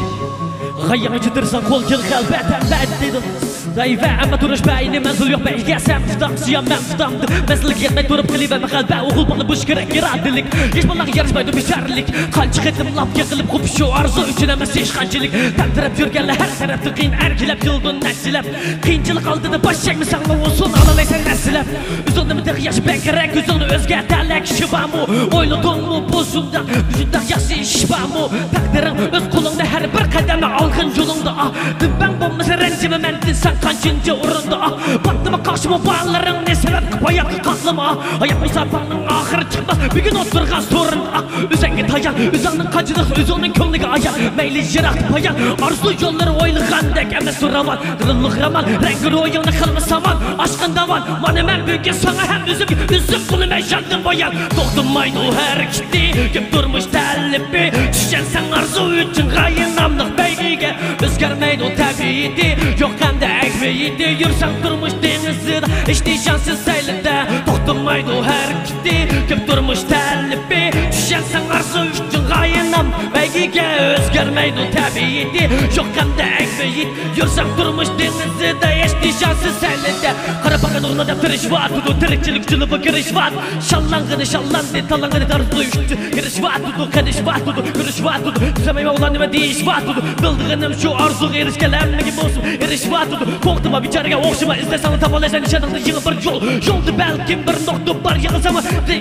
غايەڭگە چىدىرساڭ قول كېلىر غەلىبە، تەنبەت دېدىم. دەيۋە، ئەمما تۇرۇش پەيلى مەنزىل يوق بەيگە، سەن پۇتاق سىيان، مەن پۇتامدىم. مەنزىلگە يەتمەي تۇرۇپ قېلىۋەرمە غەلىبە، ئوغۇل بالا بولۇش كېرەك ئىرادىلىك. ياش بالىلارغا ياراشمايدۇ بىچارىلىك. قانچە قېتىم لاپكا قىلىپ قوپۇش، شۇ ئارزۇ ئۈچۈن ئەمەس ھېچقانچىلىك. تەمتىرەپ يۈرگەنلەر ھەر تەرەپتىن قىيىن، ئەركىلەپ يولدىن نەچچىلەپ. قىيىنچىلىق ئالدىدا باش چەكمىسەڭمۇ، ئۇسۇل ئالالمايسەن ئەسلەپ. ئۆزۈڭدىنمۇ تېخى ياخشى بەكرەك، ئۆزۈڭنى ئۆزگەرتەلەك كىشى بارمۇ؟ ئويلىدىڭمۇ بۇ شۇنداق، شۇنداق ياخشى ئىش بارمۇ؟ تەقدىرىڭ ئۆز قولۇڭدا، ھەر بىر قەدەمنى ئالغىن يولۇڭدا، ئاھ. دۈمبەڭ بولمىسا رەنجىمە مەندىن، سەن قانچىنچى ئورۇندا، ئاھ. باقتىمۇ قاقشىما بالىلىرىڭنى سەۋەب قىلىپ ھاياتقا قاقلىما، ئاھ. ھايات مۇسابىقەڭنىڭ ئاخىرى چىقماس، بۈگۈن ئولتۇرغان سورۇندا، ئاھ. ئۆزۈڭگە تايان، ئۆزۈڭنىڭ قانچىلىق، ئۆزۈڭنىڭ كۆڭلىگە ئايان. مەيلى يىراق بايان، ئارزۇ يوللىرى ئويلىغاندەك ئەمەس راۋان. رىللىق رامان، رەڭگى روھىڭنى قىلما سامان. ئاشقىن داۋان، مانا مەن بۈگۈن ساڭا ھەم ئۆزۈمگە ئۈزۈپ قولىمەن جاندىن بايان. توختىمايدۇ ھەرىكىتى، كۆپ تۇرمۇش تەلىپى. چۈشەنسەڭ ئارزۇ ئۈچۈن غايە ناملىق بەيگىگە. ئۆزگەرمەيدۇ تەبىئىتى، يوق ئەمدى ئەھمىيىتى. يۈرسەڭ تۇرمۇش دېڭىزىدا، ھېچ نىشانسىز سەيلىدە. توختىمايدۇ ھەرىكىتى، كۆپ تۇرمۇش تەلىپى. چۈشەنسەڭ ئارزۇ ئۈچۈن غايە نام بەيگىگە. ئۆزگەرمەيدۇ تەبىئىتى، يوق ئەمدى ئەھمىيىتى. يۈرسەڭ تۇرمۇش دېڭىزىدا، ھېچ نىشانسىز سەيلىدە. قارا پاقا نۇرغۇنلار دەپ تىرىشىۋاتىدۇ، تىرىكچىلىك ئۈچۈنلا بۇ كىرىشىۋاتىدۇ. شاللانغىنى شاللاندى، تاللانغىنى تارتتى، ئۈچتى كىرىشىۋاتىدۇ، قېلىشىۋاتىدۇ، كۈرىشىۋاتىدۇ. بىلمەيمەن ئۇلار نېمە دېيىشىۋاتىدۇ. بىلىدىغىنىم شۇ، ئارزۇغا ئېرىشكەن ھەممىگە بولسۇن ئېرىشىۋاتىدۇ. توختىما بىچارىگە ئوخشىما، ئىزدەسەڭلا تاپالايسەن نىشانىڭدا يېڭى بىر يول. يولدا بەلكىم بىر نۇقتا بار، يىغىلساڭمۇ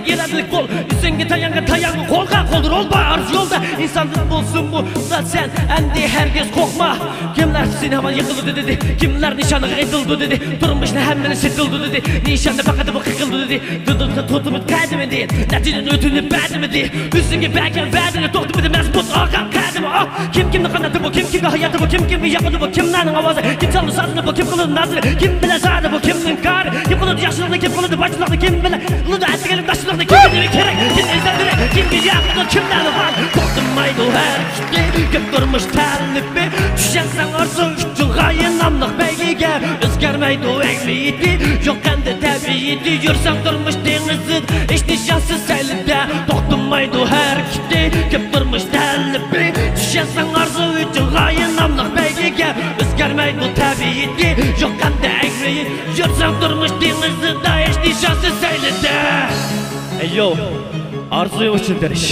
ئىرادىلىك بول. ئۆزۈڭگە تايانغىن، تايانغىن، قولغا قولدا رول بار. ئارزۇ يولدا ئىنساندىن بولسۇنمۇ، سەن ئەمدى ھەرگىز قورقما. كىملەر سېنى ھامان يىقىلىدۇ دېدى، كىملەر نىشانىغا ئېتىلىدۇ دېدى، تۇرمۇشنى ھەممىنى سېتىلدى دېدى، نىشاننى پەقەت بۇ قېقىلدى دېدى. دۇدۇقتا توختىمىدى قەدىمىدى، نەتىجىدىن ئۆتۈنۈپ بەدىمىدى. ئۆزۈڭگە بەرگەن ۋەدىنى توختىمىدى مەزمۇت ئالغان قەدىمى. ئاھ، كىم كىمنى قاناتتى بۇ، كىم كىمگە ھاياتى بۇ، كىم كىمگە ياقىدۇ بۇ، كىملەرنىڭ ئاۋازى، كىم چالدى سازىنى بۇ، كىم قىلدى نازىنى، كىم بىلەن زادى بۇ، كىمنىڭ كارى، كىم قىلىدۇ ياخشىلىقنى، كىم قىلىدۇ باجلىقنى، كىم بىلەن قىلىدۇ ئەتىگەنلىك ناشتىلىقنى، كىم بىلەن كېرەك، كىم ئىزدەندۈرە، كىمگە ياقىدۇ، كىملەرنى بار. توختىمايدۇ ھەرىكىتى، كۆپ تۇرمۇش تەلىپى، چۈشەنسەڭ ئارزۇ ئۈچۈن غايە ناملىق بەيگىگە. ئۆزگەرمەيدۇ ئەھمىيىتى، يوق ئەمدى تەبىئىتى. يۈرسەڭ تۇرمۇش دېڭىزىدا، ھېچ نىشانسىز سەيلىدە. توختىمايدۇ ھەرىكىتى، كۆپ تۇرمۇش تەلىپى. چۈشەنسەڭ ئارزۇ ئۈچۈن غايە ناملىق بەيگىگە. ئۆزگەرمەيدۇ تەبىئىتى، يوق ئەمدى ئەھمىيىتى. يۈرسەڭ تۇرمۇش دېڭىزىدا، ھېچ نىشانسىز سەيلىدە. ئەييو، ئارزۇيۇڭ ئۈچۈن تىرىش.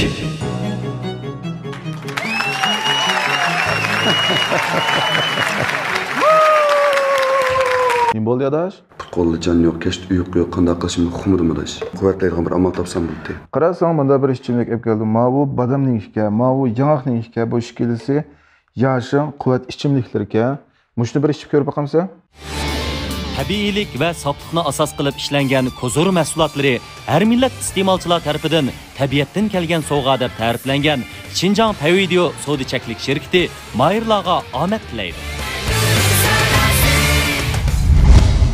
نېمە بولدى، ئاداش؟ پۇت-قولدا جان يوق، كەچتە ئۇيقۇ يوق، قانداق قىلىشىمنى ئۇقمىدىم، ئاداش. قۇۋۋەتلەيدىغان بىر ئامال تاپسام بولدى. قاراساڭ، مۇندا بىر ئىچىملىك ئېلىپ كەلدىم. ماۋۇ بادام نېمىكەن، ماۋۇ ياڭاق نېمىكەن، بۇ ئىككىلىسى ياشىڭ قۇۋۋەت ئىچىملىكلىرىكەن. مۇشۇنى بىر ئىچىپ كۆرۈپ باقامسەن؟ تەبىئىيلىك ۋە ساپلىقنى ئاساس قىلىپ ئىشلەنگەن كوزۇر مەھسۇلاتلىرى ھەر مىللەت ئىستېمالچىلار تەرىپىدىن تەبىئەتتىن كەلگەن سوۋغا دەپ تەرىپلەنگەن شىنجاڭ پەيۋىدېئو سودا چەكلىك شىركىتى ماھىرلارغا ئامەت تىلەيدۇ.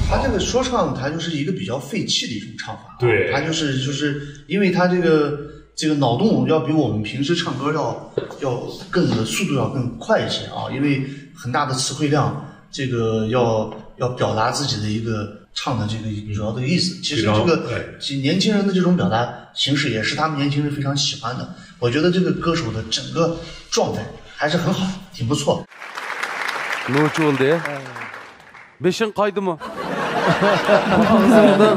他这个说唱，它就是一个比较费气的一种唱法。对，它就是就是因为它这个这个脑洞要比我们平时唱歌要要更的速度要更快一些啊，因为很大的词汇量，这个要要表达自己的一个唱的这个主要的意思。其实这个其实年轻人的这种表达形式也是他们年轻人非常喜欢的。我觉得这个歌手的整个状态还是很好，挺不错。 نوچى بولدى. بېشىڭ قايدىمۇ؟ ئاغزىڭدا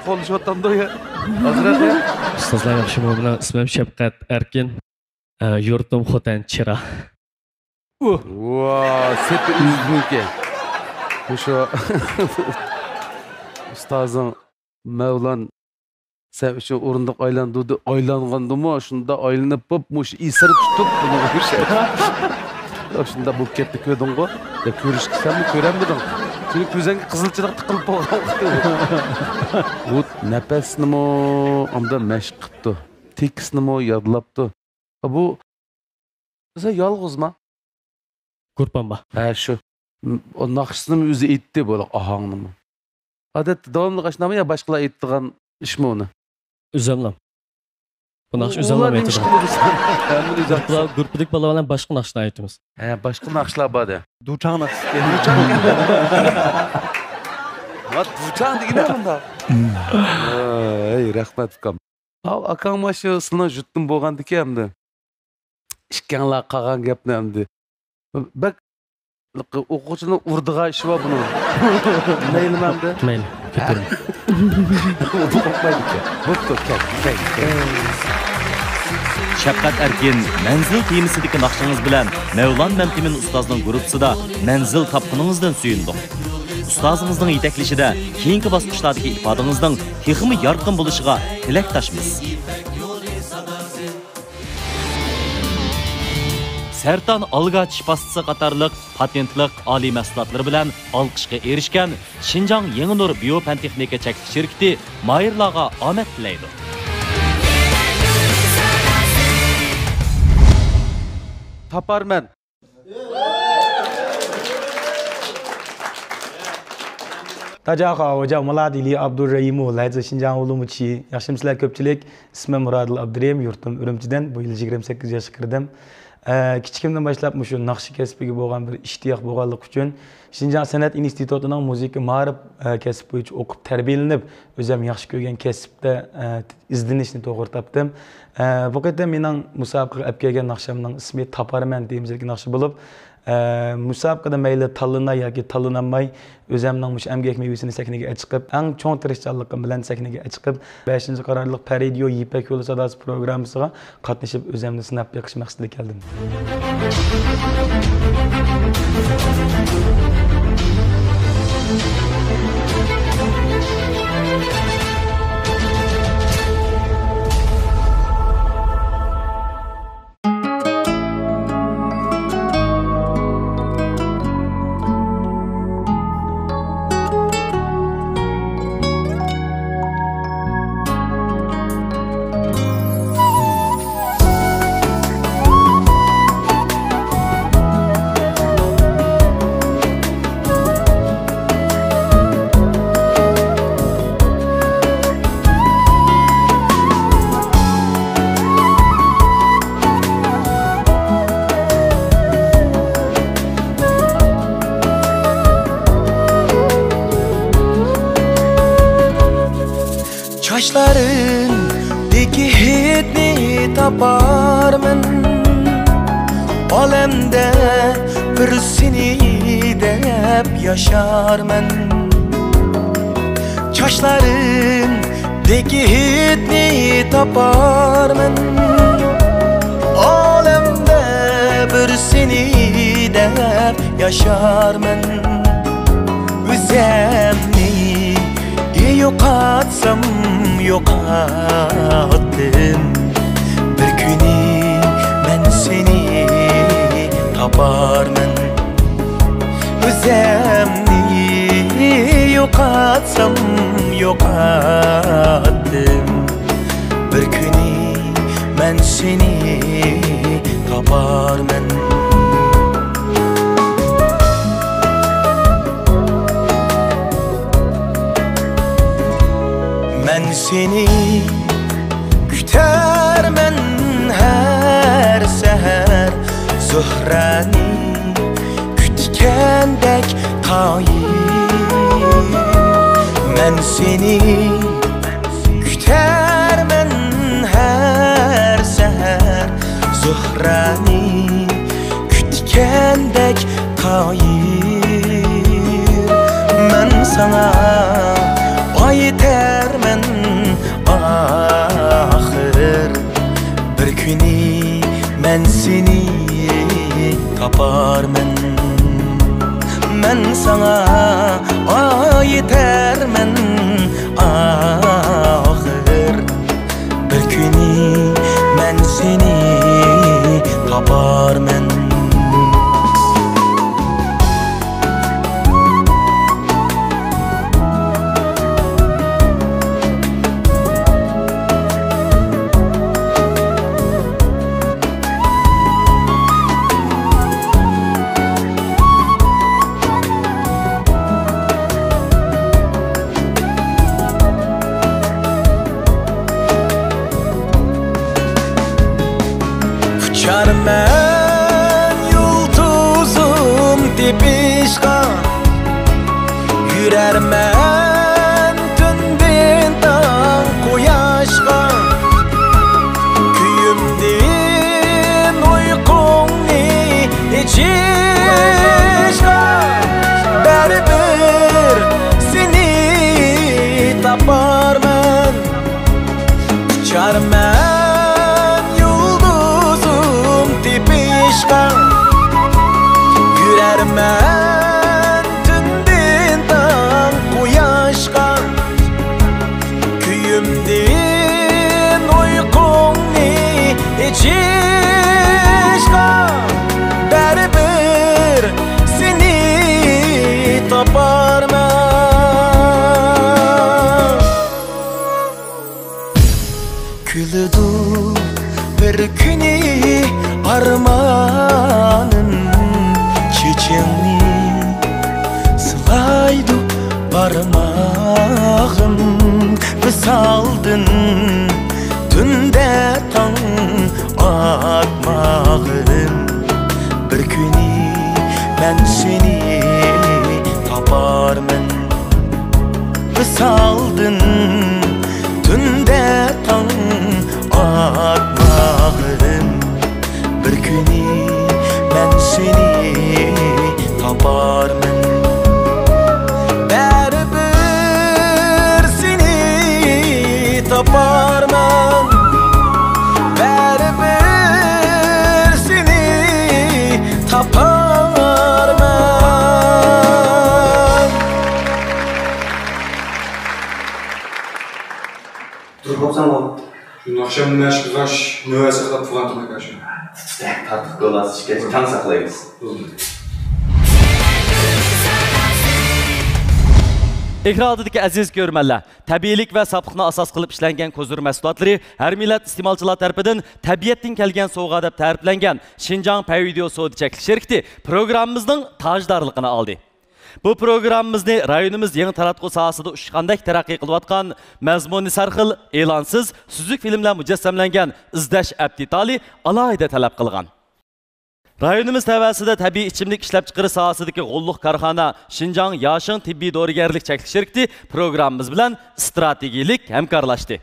قوللىشىۋاتامدۇ يا؟ ئازراق يا؟ ئۇستازلار ياخشىمۇ؟ مېنىڭ ئىسمىم شەپقەت ئەركىن. ئە، يۇرتۇم خوتەن چىرا. ۋا، سېپى ئۆزىنىڭكى. مۇشۇ ئۇستازىڭ مەۋلان سەن ئۈچۈن ئورۇندۇق ئايلاندۇردى، ئايلانغاندىمۇ شۇنداق ئايلىنىپ بوپ مۇشۇ ئېسىر تۇتۇپ بۇنى شۇنداق بولۇپ كەتتى، كۆردۈڭغۇ؟ يا كۆرۈشكە سەنمۇ كۆرەلمىدىڭ. سېنىڭ كۆزۈڭگە قىزىل چىراغ تىقىلىپ بولغان. ئۇ نەپەسنىمۇ ئاندىن مەشىق قىپتۇ، تېكىستنىمۇ يادلاپتۇ. بۇ سەن يالغۇزما؟ گۇرۇپپام بار. ھە شۇ. ئۇ ناخشىسىنىمۇ ئۆزى ئېيتتى بۇ ئاھاڭنىمۇ. ئادەتتە داۋاملىق ئاشۇنداقمۇ يا باشقىلار ئېيتىدىغان ئىشمۇ ئۇنى؟ ئۆزۈملا. بۇ ناخشا ئۆزۈملا ئېيتىدىغان. گۇرۇپپىدا، گۇرۇپپىدىكى بالىلار بىلەن باشقا ناخشىلار ئېيتىمىز. ھە باشقا ناخشىلار بار دە. دۇچاڭ ناخشىسى. دۇچاڭ. ۋا دۇچاڭ دېگىنە بۇنداق. ھەي رەھمەت ئۇكام. ئاۋ ئاكاڭ مانا شۇ سېنىڭ يۇرتتىن بولغاندىكىن ئەمدى. ئىككىڭلار قالغان گەپنى ئەمدى. بەك ئوقۇغۇچىنىڭ ئۇرىدىغان ئىشى بار بۇنىڭ. مەيلىمۇ ئەمدى؟ مەيلى. كېتىۋېرىڭ. ئۇرۇپ باقمايدىكەن. بوپتۇ، كەل، كەل، كەل. شەپقەت ئەركىن، مەنزىل تېمىسىدىكى ناخشىڭىز بىلەن مەۋلان مەمتىمىن ئۇستازنىڭ گۇرۇپپىسىدا مەنزىل تاپقىنىڭىزدىن سۆيۈندۇق. ئۇستازىڭىزنىڭ يېتەكلىشىدە كېيىنكى باسقۇچلاردىكى ئىپادىڭىزنىڭ تېخىمۇ يارقىن بولۇشىغا تىلەكداشمىز. سەرتان ئالگاچ پاستىسى قاتارلىق پاتېنتلىق ئالىي مەھسۇلاتلىرى بىلەن ئالقىشقا ئېرىشكەن شىنجاڭ يېڭى نۇر بىيو پەن تېخنىكا چەكلىك شىركىتى ماھىرلارغا ئامەت تىلەيدۇ. تاپارمەن. 大家好，我叫莫拉迪利· 阿布杜热伊木，来自新疆乌鲁木齐。 ياخشىمۇسىلەر كۆپچىلىك؟ ئىسمىم مۇرادىل ئابدۇرېھىم، يۇرتۇم ئۈرۈمچىدىن. بۇ يىل يىگىرمە سەككىز ياشقا كىردىم. ئە، كىچىكىمدىن باشلاپ مۇشۇ ناخشا كەسپىگە بولغان بىر ئىشتىياق بولغانلىقى ئۈچۈن شىنجاڭ سەنئەت ئىنستىتۇتىنىڭ مۇزىكا مائارىپ، ئە، كەسپى بويىچە ئوقۇپ تەربىيەلىنىپ، ئۆزۈم ياخشى كۆرگەن كەسىپتە، ئە، ئىزدىنىشنى توغرا تاپتىم. ئە، بۇ قېتىم مېنىڭ مۇسابىقىگە ئەپ كەلگەن ناخشامنىڭ ئىسمى تاپارمەن تېمىسىدىكى ناخشا بولۇپ، ئە، مۇسابىقىدە مەيلى تاللىناي ياكى تاللىنالماي، ئۆزەمنىڭ مۇشۇ ئەمگەك مېۋىسىنى سەھنىگە ئەچىقىپ، ئەڭ چوڭ تىرىشچانلىقىم بىلەن سەھنىگە ئەچىقىپ، بەشىنچى قارارلىق پەرىدىيو يىپەك يولى ساداسى پروگراممىسىغا قاتنىشىپ، ئۆزەمنى سىناپ بېقىش مەقسىتىدە كەلدىم. چاچلىرىڭدىكى ھىدنى تاپارمەن، ئالەمدە بىر سېنى دەپ ياشارمەن. چاچلىرىڭدىكى ھىدنى تاپارمەن، ئالەمدە بىر سېنى دەپ ياشارمەن. ئۆزەمنى يوقاتسام يوقاتتىم، بىر كۈنى مەن سېنى تاپارمەن. ئۆزەمنى يوقاتسام يوقاتتىم، بىر كۈنى مەن سېنى تاپارمەن. مەن سېنى كۈتەرمەن ھەر سەھەر، زۆھرەنى كۈتكەندەك قايىل. مەن سېنى كۈتەرمەن ھەر سەھەر، زۆھرەنى كۈتكەندەك قايىل. مەن ساڭا ئايتەرمەن ئاخىر، بىر كۈنى مەن سېنى تاپارمەن. مەن ساڭا ئايتەرمەن ئاخىر، بىر كۈنى مەن سېنى تاپارمەن. ئۇچارمەن يۇلتۇزۇم تېپىشقا، يۈرەرمەن تۈندىن تاڭ قۇياشقا، كۈيۈمدىن ئۇيقۇڭنى ئېچىشقا، بەرىبىر سېنى تاپارمەن. ئۇچارمەن يۇلدۇزۇم تېپىشقا، يۈرەرمەن تۈندىن تاڭ قۇياشقا، كۈيۈمدىن ئۇيقۇڭنى ئېچىشقا، بەرىبىر سېنى تاپارمەن. كۈلىدۇ بىر كۈنى ئارمانىم، چېچىڭنى سىلايدۇ بارماغىم. ۋىسالدىن تۈندە تاڭ ئاتماغىم، بىر كۈنى مەن سېنى تاپارمەن. ۋىسالدىن تۈندە تاڭ ئاتماغىم، بىر كۈنى مەن سېنى تاپارمەن. بەرىبىر سېنى تاپارمەن، بەرىبىر سېنى تاپارمەن. تۇرۇپ بوپسەنغۇ؟ شۇ ناخشامنى نەشە قىلغاچ، نۆۋەت ساقلاپ تۇرغانتىم ئاكا شۇ. تۇتۇپ تارتىق كولاسى ئىكەن، تەڭ ساقلايمىز. بولدى. ئېكران ئالدىدىكى ئەزىز كۆرۈرمەنلەر، تەبىئىيلىك ۋە ساپلىقنى ئاساس قىلىپ ئىشلەنگەن كوزىر مەھسۇلاتلىرى ھەر مىللەت ئىستېمالچىلار تەرىپىدىن تەبىئەتتىن كەلگەن سوۋغا دەپ تەرىپلەنگەن شىنجاڭ پەيۋىدېئو سودا چەكلىك شىركىتى پروگراممىمىزنىڭ تاجدارلىقىنى ئالدى. بۇ پروگراممىمىزنى رايونىمىز يېڭى تاراتقۇ ساھەسىدە ئۇچقاندەك تەرەققىي قىلىۋاتقان، مەزمۇنى سەرخىل، ئېلانسىز، سۈزۈك فىلىملەر مۇجەسسەملەنگەن ئىزدەش ئەپ دېتالى ئالاھىدە تەلەپ قىلغان. رايونىمىز تەۋەسىدە تەبىئىي ئىچىملىك ئىشلەپچىقىرىش ساھەسىدىكى غوللۇق كارخانا شىنجاڭ ياشىڭ تېببىي دورىگەرلىك چەكلىك شىركىتى پروگراممىمىز بىلەن ئىستراتېگىيىلىك ھەمكارلاشتى.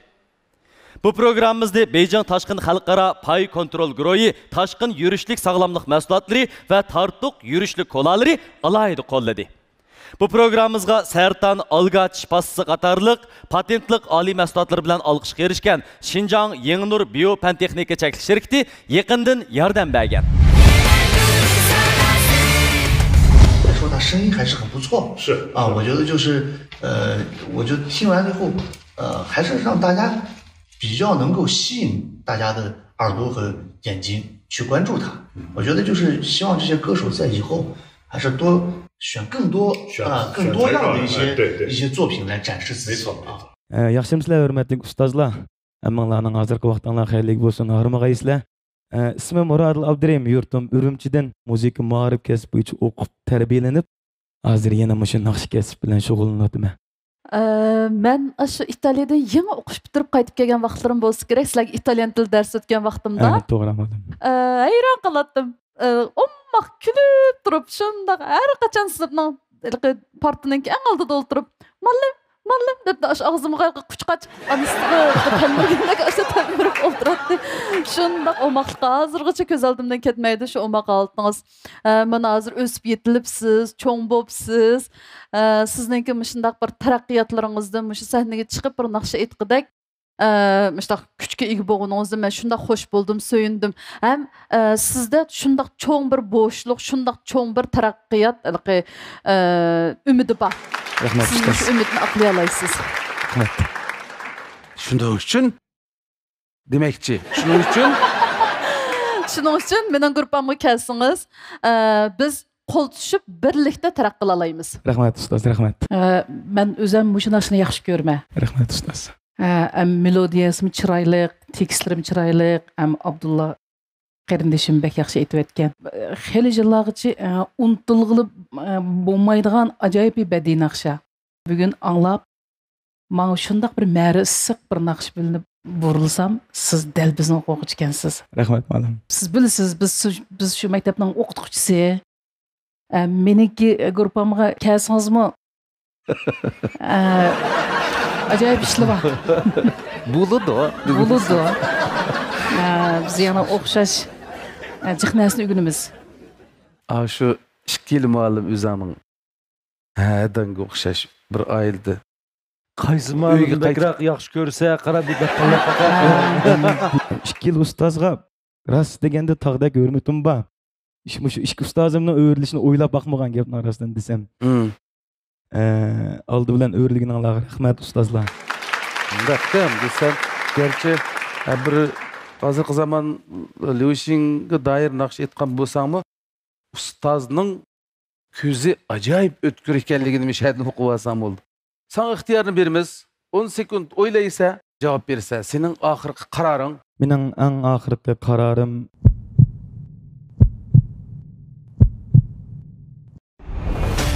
بۇ پروگراممىمىزنى بېيجىڭ تاشقىن خەلقئارا پاي كونترول گۇرۇھى تاشقىن يۈرۈشلۈك ساغلاملىق مەھسۇلاتلىرى ۋە تارتۇق يۈرۈشلۈك كولالىرى ئالاھىدە قوللىدى. بۇ پروگراممىمىزغا سەرتان ئالگا چىش پاستىسى قاتارلىق پاتېنتلىق ئالىي مەھسۇلاتلىرى بىلەن ئالقىشقا ئېرىشكەن شىنجاڭ يېڭىنۇر بىيو پەن تېخنىكا چەكلىك شىركىتى يېقىندىن ياردەم بەرگەن. 说他声音还是很不错。是啊，我觉得就是呃，我就听完以后，呃，还是让大家比较能够吸引大家的耳朵和眼睛去关注他。我觉得就是希望这些歌手在以后还是多选更多，啊，更多样的一些，一些作品来展示自己啊。 ئە، ياخشىمۇسىلەر، ھۆرمەتلىك ئۇستازلار؟ ھەممىڭلارنىڭ ھازىرقى ۋاقتىڭلار خەيرلىك بولسۇن، ھارمىغايسىلەر. ئە، ئىسمىم مۇرادىل ئابدۇرېھىم، يۇرتۇم ئۈرۈمچىدىن، مۇزىكا مائارىپ كەسپى بويىچە ئوقۇپ تەربىيەلىنىپ، ھازىر يەنە مۇشۇ ناخشا كەسپى بىلەن شۇغۇللىنىۋاتىمەن. ئە، مەن ئاشۇ ئىتالىيەدىن يېڭى ئوقۇش پۈتتۈرۈپ قايتىپ كەلگەن ۋاقىتلىرىم بولسا كېرەك، سىلەرگە ئىتالىيەن تىل دەرس ئۆتكەن ۋاقتىمدا. ئە، توغرا، ماقۇل. ئە، ھەيران قالاتتىم. ئە، ئوماق كۈلۈپ تۇرۇپ، شۇنداق ھەر قاچان سىنىپنىڭ ھېلىقى پارتىنىڭكى ئەڭ ئالدىدا ئولتۇرۇپ، مۇئەللىم، مۇئەللىم دەپ، ئاشۇ ئاغزىمغا قۇچقاچ ئانىسىغا تەلمۈرگەندەك ئاشۇ تەلمۈرۈپ ئولتۇراتتى. شۇنداق ئوماقلىق ھازىرغىچە كۆز ئالدىمدىن كەتمەيدۇ، شۇ ئوماق ھالىتىڭىز. ئە، مانا ھازىر ئۆسۈپ يېتىلىپسىز، چوڭ بوپسىز. ئە، سىزنىڭكى مۇشۇنداق بىر تەرەققىياتلىرىڭىزدىن، مۇشۇ سەھنىگە چىقىپ بىر ناخشا ئېيتقۇدەك، ئە، مۇشۇنداق كۈچكە ئىگە بولغىنىڭىزدىن مەن شۇنداق خوش بولدۇم، سۆيۈندۈم. ھەم، ئە، سىزدە شۇنداق چوڭ بىر بوشلۇق، شۇنداق چوڭ بىر تەرەققىيات، ھېلىقى، ئە، ئۈمىدى بار. رەھمەت، سىز ئۇستاز. مۇشۇ ئۈمىدنى ئاقلىيالايسىز. رەھمەت. شۇنىڭ ئۈچۈن دېمەكچى. شۇنىڭ ئۈچۈن شۇنىڭ ئۈچۈن مېنىڭ گۇرۇپپامغا كەلسىڭىز، ئە، بىز قول تۇتۇشۇپ بىرلىكتە تەرەققىي قىلالايمىز. رەھمەت، ئۇستاز، رەھمەت. ئە، مەن ئۆزۈم مۇشۇ ناخشىنى ياخشى كۆرىمەن. رەھمەت، ئۇستاز. ئە، ئەم، مېلودىيەسىمۇ چىرايلىق، تېكىستلىرىمۇ چىرايلىق، ئەم، ئابدۇللا قېرىندىشىم بەك ياخشى ئېيتىۋەتكەن. خېلى يىللارغىچە، ئە، ئۇنتۇلغىلى، ئە، بولمايدىغان ئاجايىپ بىر بەدىئىي ناخشا. بۈگۈن ئاڭلاپ، ماڭا شۇنداق بىر مەرە ئىسسىق بىر ناخشا بىلىنىپ بۇرۇلسام، سىز دەل بىزنىڭ ئوقۇغۇچى ئىكەنسىز. رەھمەت، مۇئەللىم. سىز بىلىسىز، بىز، بىز شۇ مەكتەپنىڭ ئوقۇتقۇچىسى. ئە، مېنىڭكى گۇرۇپپامغا كەلسىڭىزمۇ، ئە، ئاجايىپ ئىشلار بار. بولىدۇ. بولىدۇ. ئە، بىز يەنە ئوخشاش، ئە، جىق نەرسىنى ئۆگىنىمىز. ئا، شۇ ئىككىلا مۇئەللىم ئۆزۈڭنىڭ ھە، دەڭگە ئوخشاش بىر ئائىلىدە. قايسى مۇئەللىمنى ئۆيگە قايتىپ بەكرەك ياخشى كۆرسە، قاراپ بەك قالماق. ئىككىلا ئۇستازغا راست دېگەندە تاغدەك ھۆرمىتىم بار. ئىش-، مۇشۇ ئىككى ئۇستازىمنىڭ ئۆرۈلۈشىنى ئويلاپ باقمىغان گەپنىڭ راستىنى دېسەم. مم. ئە، ئالدى بىلەن ئۆرۈلگىنىڭلارغا رەھمەت، ئۇستازلار. شۇنداقتىم دېسەم، گەرچە، ئە، بىر ھازىرقى زامان ليۇشىڭغا دائىر ناخشا ئېيتقان بولساڭمۇ، ئۇستازنىڭ كۆزى ئاجايىپ ئۆتكۈر ئىكەنلىكىنى مۇشۇ يەردىن ئۇقۇۋالساڭ بولدى. ساڭا ئىختىيارنى بېرىمىز. ئون سېكۇنت ئويلايسەن، جاۋاب بېرىسەن. سېنىڭ ئاخىرقى قارارىڭ. مېنىڭ ئەڭ ئاخىرقى قارارىم.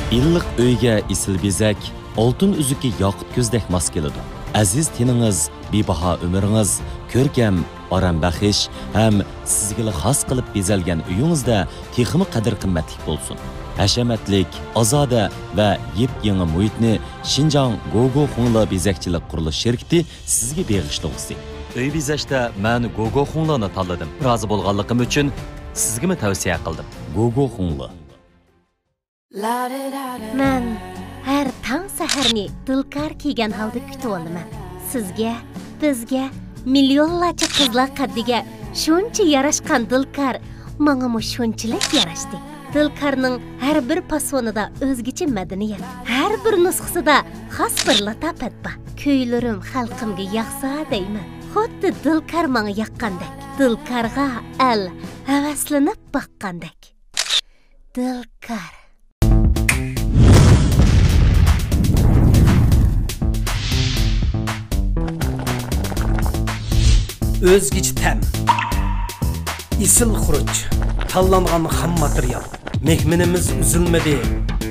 ئىللىق ئۆيگە ئېسىل بېزەك، ئالتۇن ئۈزۈكى ياقۇت كۆزدەك ماس كېلىدۇ. ئەزىز تېنىڭىز، بىباھا ئۆمرىڭىز، كۆركەم، ئارام بەخش ھەم سىزگىلا خاس قىلىپ بېزەلگەن ئۆيىڭىزدە تېخىمۇ قەدىر-قىممەتلىك بولسۇن. ھەشەمەتلىك، ئازادە ۋە يېپيېڭى مۇھىتنى شىنجاڭ گوگو خۇڭلې بېزەكچىلىك قۇرۇلۇش شىركىتى سىزگە بېغىشلىغۇسى. ئۆي بېزەشتە مەن گوگو خۇڭلېنى تاللىدىم. رازى بولغانلىقىم ئۈچۈن سىزگىمۇ تەۋسىيە قىلدىم. گوگو خۇڭلې. مەن ھەر تاڭ سەھەرنى دىلكار كىيگەن ھالدا كۈتۈۋالىمەن. سىزگە، بىزگە، مىليونلارچە قىزلار قەددىگە شۇنچە ياراشقان دىلكار ماڭىمۇ شۇنچىلىك ياراشتى. دىلكارنىڭ ھەر بىر پاسونىدا ئۆزگىچە مەدەنىيەت، ھەر بىر نۇسخىسىدا خاس بىر لاتاپەت بار. كۈيلىرىم خەلقىمگە ياقسا دەيمەن، خۇددى دىلكار ماڭا ياققاندەك. دىلكارغا ئەل ھەۋەسلىنىپ باققاندەك. دىلكار. ئۆزگىچە تەم، ئېسىل خۇرۇچ، تاللانغان خام ماتېرىيال. مېھمىنىمىز ئۈزۈلمىدى،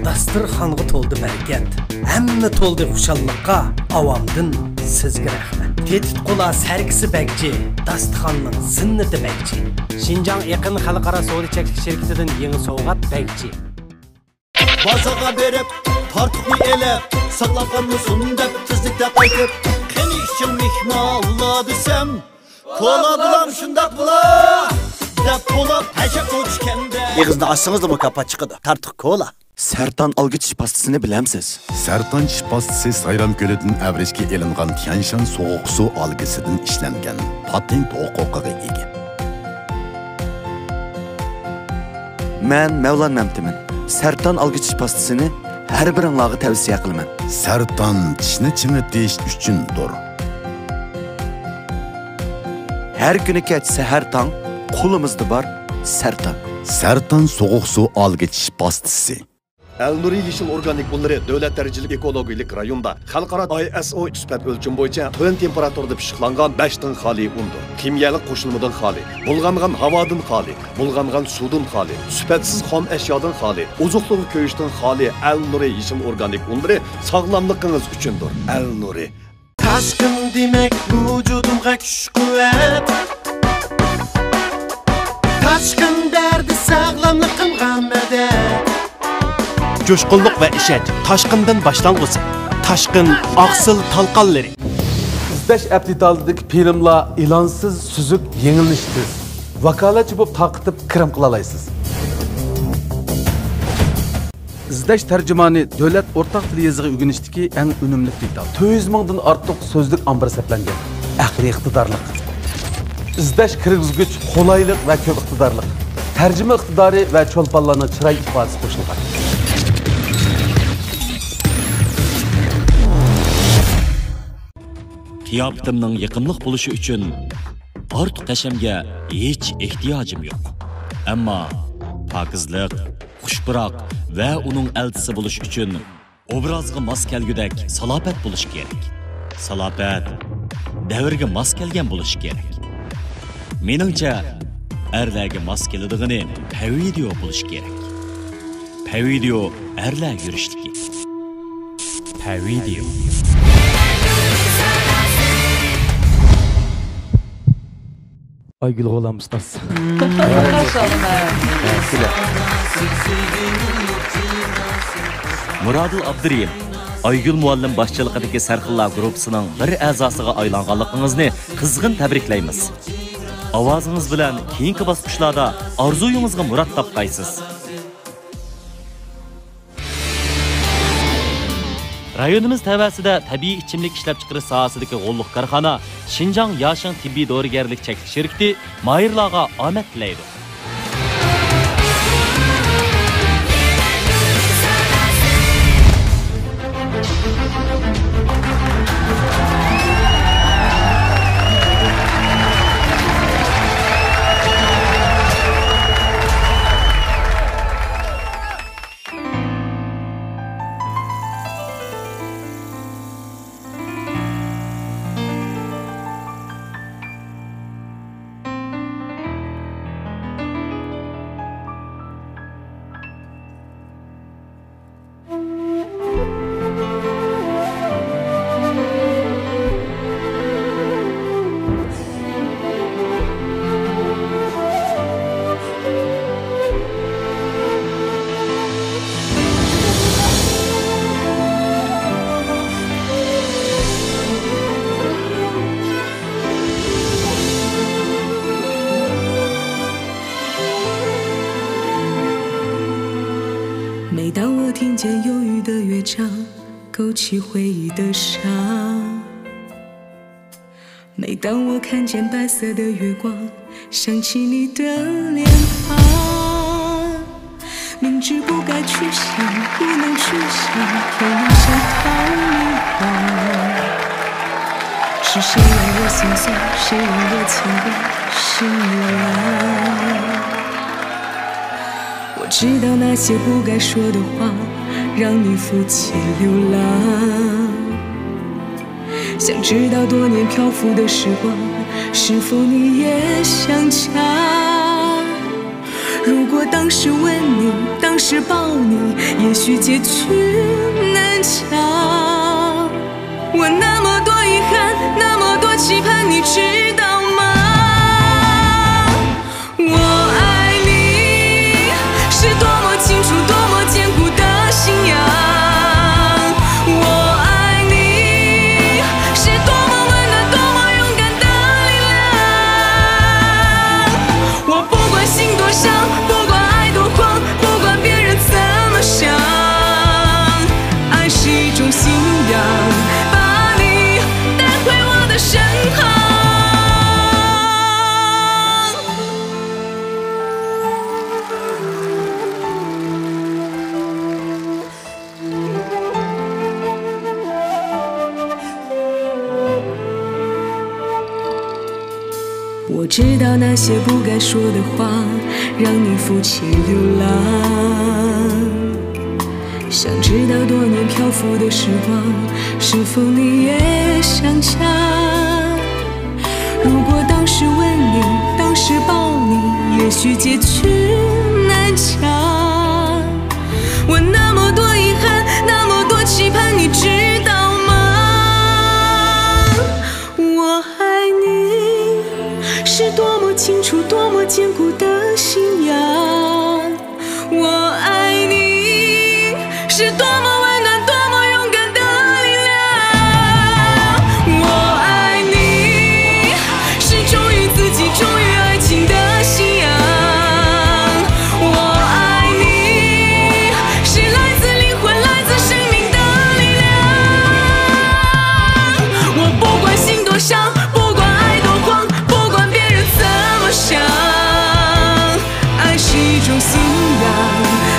داستىرخانغا تولدى بەرىكەت. ھەممە تولدى خۇشاللىققا، ئاۋامدىن سىزگە رەھمەت. تېتىتقۇلار سەركىسى بەگجى، داستىخاننىڭ زىننىتى بەگجى. شىنجاڭ ئېقىن خەلقئارا سودا چەكلىك شىركىتىدىن يېڭى سوۋغات بەگجى. بازارغا بېرىپ، تارتۇقنى ئېلىپ، ساقلاپ قالمىسۇن دەپ تېزلىكتە قايتىپ، قېنى ئىچىڭ مېھمانلار دېسەم، كولا بولام شۇنداق بولا دەپ بولۇپ ھەشەپ بولۇشكەندە. ئېغىزنى ئاچسىڭىزلا مۇكاپات چىقىدۇ. تارتۇق كولا. سەرتان ئالگۈچ پاستىسىنى بىلەمسىز؟ سەرتان چىش پاستىسى سايرام كۆلىدىن ئەۋرىشكە ئېلىنغان تيەنشان سوغۇق سۇ ئالگىسىدىن ئىشلەنگەن، پاتېنت ھوقۇقىغا ئىگە. مەن مەۋلان مەمتىمىن. سەرتان ئالگۈچ پاستىسىنى ھەر بىرىڭلارغا تەۋسىيە قىلىمەن. سەرتان چىشنى چىڭىتىش ئۈچۈندۇر. ھەر كۈنى كەچ سەھەر تاڭ قولىمىزدا بار سەرتان. سەرتان سوغۇق سۇ ئالگۈچ پاستىسى. ئەلنۇرى يېشىل ئورگانىك ئۇنلىرى دۆلەت دەرىجىلىك ئېكولوگىيەلىك رايوندا خەلقئارا ئاي ئېس ئو سۈپەت ئۆلچىمى بويىچە تۆۋەن تېمپېراتۇرىدا پىششىقلانغان بەشتىن خالىي ئۇندۇر. كىميەلىك قوشۇلمىدىن خالىي، بۇلغانغان ھاۋادىن خالىي، بۇلغانغان سۇدىن خالىي، سۈپەتسىز خام ئەشيادىن خالىي، ئوزۇقلۇقى كۆيۈشتىن خالىي ئەلنۇرى يېشىل ئورگانىك ئۇنلىرى ساغلاملىقىڭىز ئۈچۈندۇر. ئەلنۇرى. تاشقىن دېمەك ۋۇجۇدۇمغا كۈچ-قۇۋۋەت. تاشقىن بەردى ساغلاملىقىمغا مەدەت. جۇشقۇنلۇق ۋە ئىشەنچ تاشقىندىن باشلانغۇسى. تاشقىن ئاقسىل تالقانلىرى. ئىزدەش ئەپ دېتالىدىكى فىلىملار ئېلانسىز، سۈزۈك، يېڭىلىنىشى تېز. ۋاكالەتچى بولۇپ تارقىتىپ كىرىم قىلالايسىز. ئىزدەش تەرجىمانى دۆلەت ئورتاق تىل يېزىقى ئۆگىنىشتىكى ئەڭ ئۈنۈملۈك دېتال. تۆت يۈز مىڭدىن ئارتۇق سۆزلۈك ئامبىرى سەپلەنگەن. ئەقلىي ئىقتىدارلىق. ئىزدەش كىرگۈزگۈچ قولايلىق ۋە كۆپ ئىقتىدارلىق. تەرجىمە ئىقتىدارى ۋە چولپانلارنىڭ چىراي ئىپادىسى قوشۇلغان. قىياپىتىمنىڭ يېقىملىق بولۇشى ئۈچۈن ئارتۇق ھەشەمگە ھېچ ئېھتىياجىم يوق. ئەمما پاكىزلىق، خۇش پۇراق ۋە ئۇنىڭ ئەلچىسى بولۇش ئۈچۈن ئوبرازغا ماس كەلگۈدەك سالاپەت بولۇش كېرەك. سالاپەت دەۋرگە ماس كەلگەن بولۇش كېرەك. مېنىڭچە، ئەرلەرگە ماس كېلىدىغىنى پەۋىدىيو بولۇش كېرەك. پەۋىدىيو ئەرلەر يۈرۈشلۈكى. پەۋىدىيو. ئايگۈل غۇلام ئۇستاز. مۇرادىل ئابدۇرېھىم، ئايگۈل مۇئەللىم باشچىلىقىدىكى سەرخىللار گۇرۇپپىسىنىڭ بىر ئەزاسىغا ئايلانغانلىقىڭىزنى قىزغىن تەبرىكلەيمىز. ئاۋازىڭىز بىلەن كېيىنكى باسقۇچلاردا ئارزۇيىڭىزغا مۇراد تاپقايسىز. رايونىمىز تەۋەسىدە تەبىئىي ئىچىملىك ئىشلەپچىقىرىش ساھەسىدىكى غوللۇق كارخانا شىنجاڭ ياشىڭ تېببىي دورىگەرلىك چەكلىك شىركىتى ماھىرلارغا ئامەت تىلەيدۇ.每当我听见忧郁的乐章，勾起回忆的伤。每当我看见白色的月光，想起你的脸庞。明知不该去想，不能去想，偏要想逃离我。是谁让我心酸？谁让我牵挂心乱？我知道那些不该说的话，让你负气流浪。想知道多年漂浮的时光，是否你也想家？如果当时吻你，当时抱你，也许结局能讲。我那么多遗憾，那么多期盼，你知道吗？我爱你，是多么清楚，多么坚固的信仰。我爱你，是多么温暖，多么勇敢的力量。我不管心多伤，不管爱多狂，不管别人怎么想，爱是一种信仰，把你带回我的身旁。 我知道那些不该说的话，让你负气流浪。想知道多年漂浮的时光，是否你也想家？如果当时吻你，当时抱你，也许结局难讲。我那么多遗憾，那么多期盼，你知道吗？我爱你，是多么清楚、多么坚固的信仰。我爱你，是多么温暖、多么勇敢的力量。我爱你，是忠于自己、忠于爱情的信仰。我爱你，是来自灵魂、来自生命的力量。我不管心多伤，不管爱多慌，不管别人怎么想，爱是一种信仰，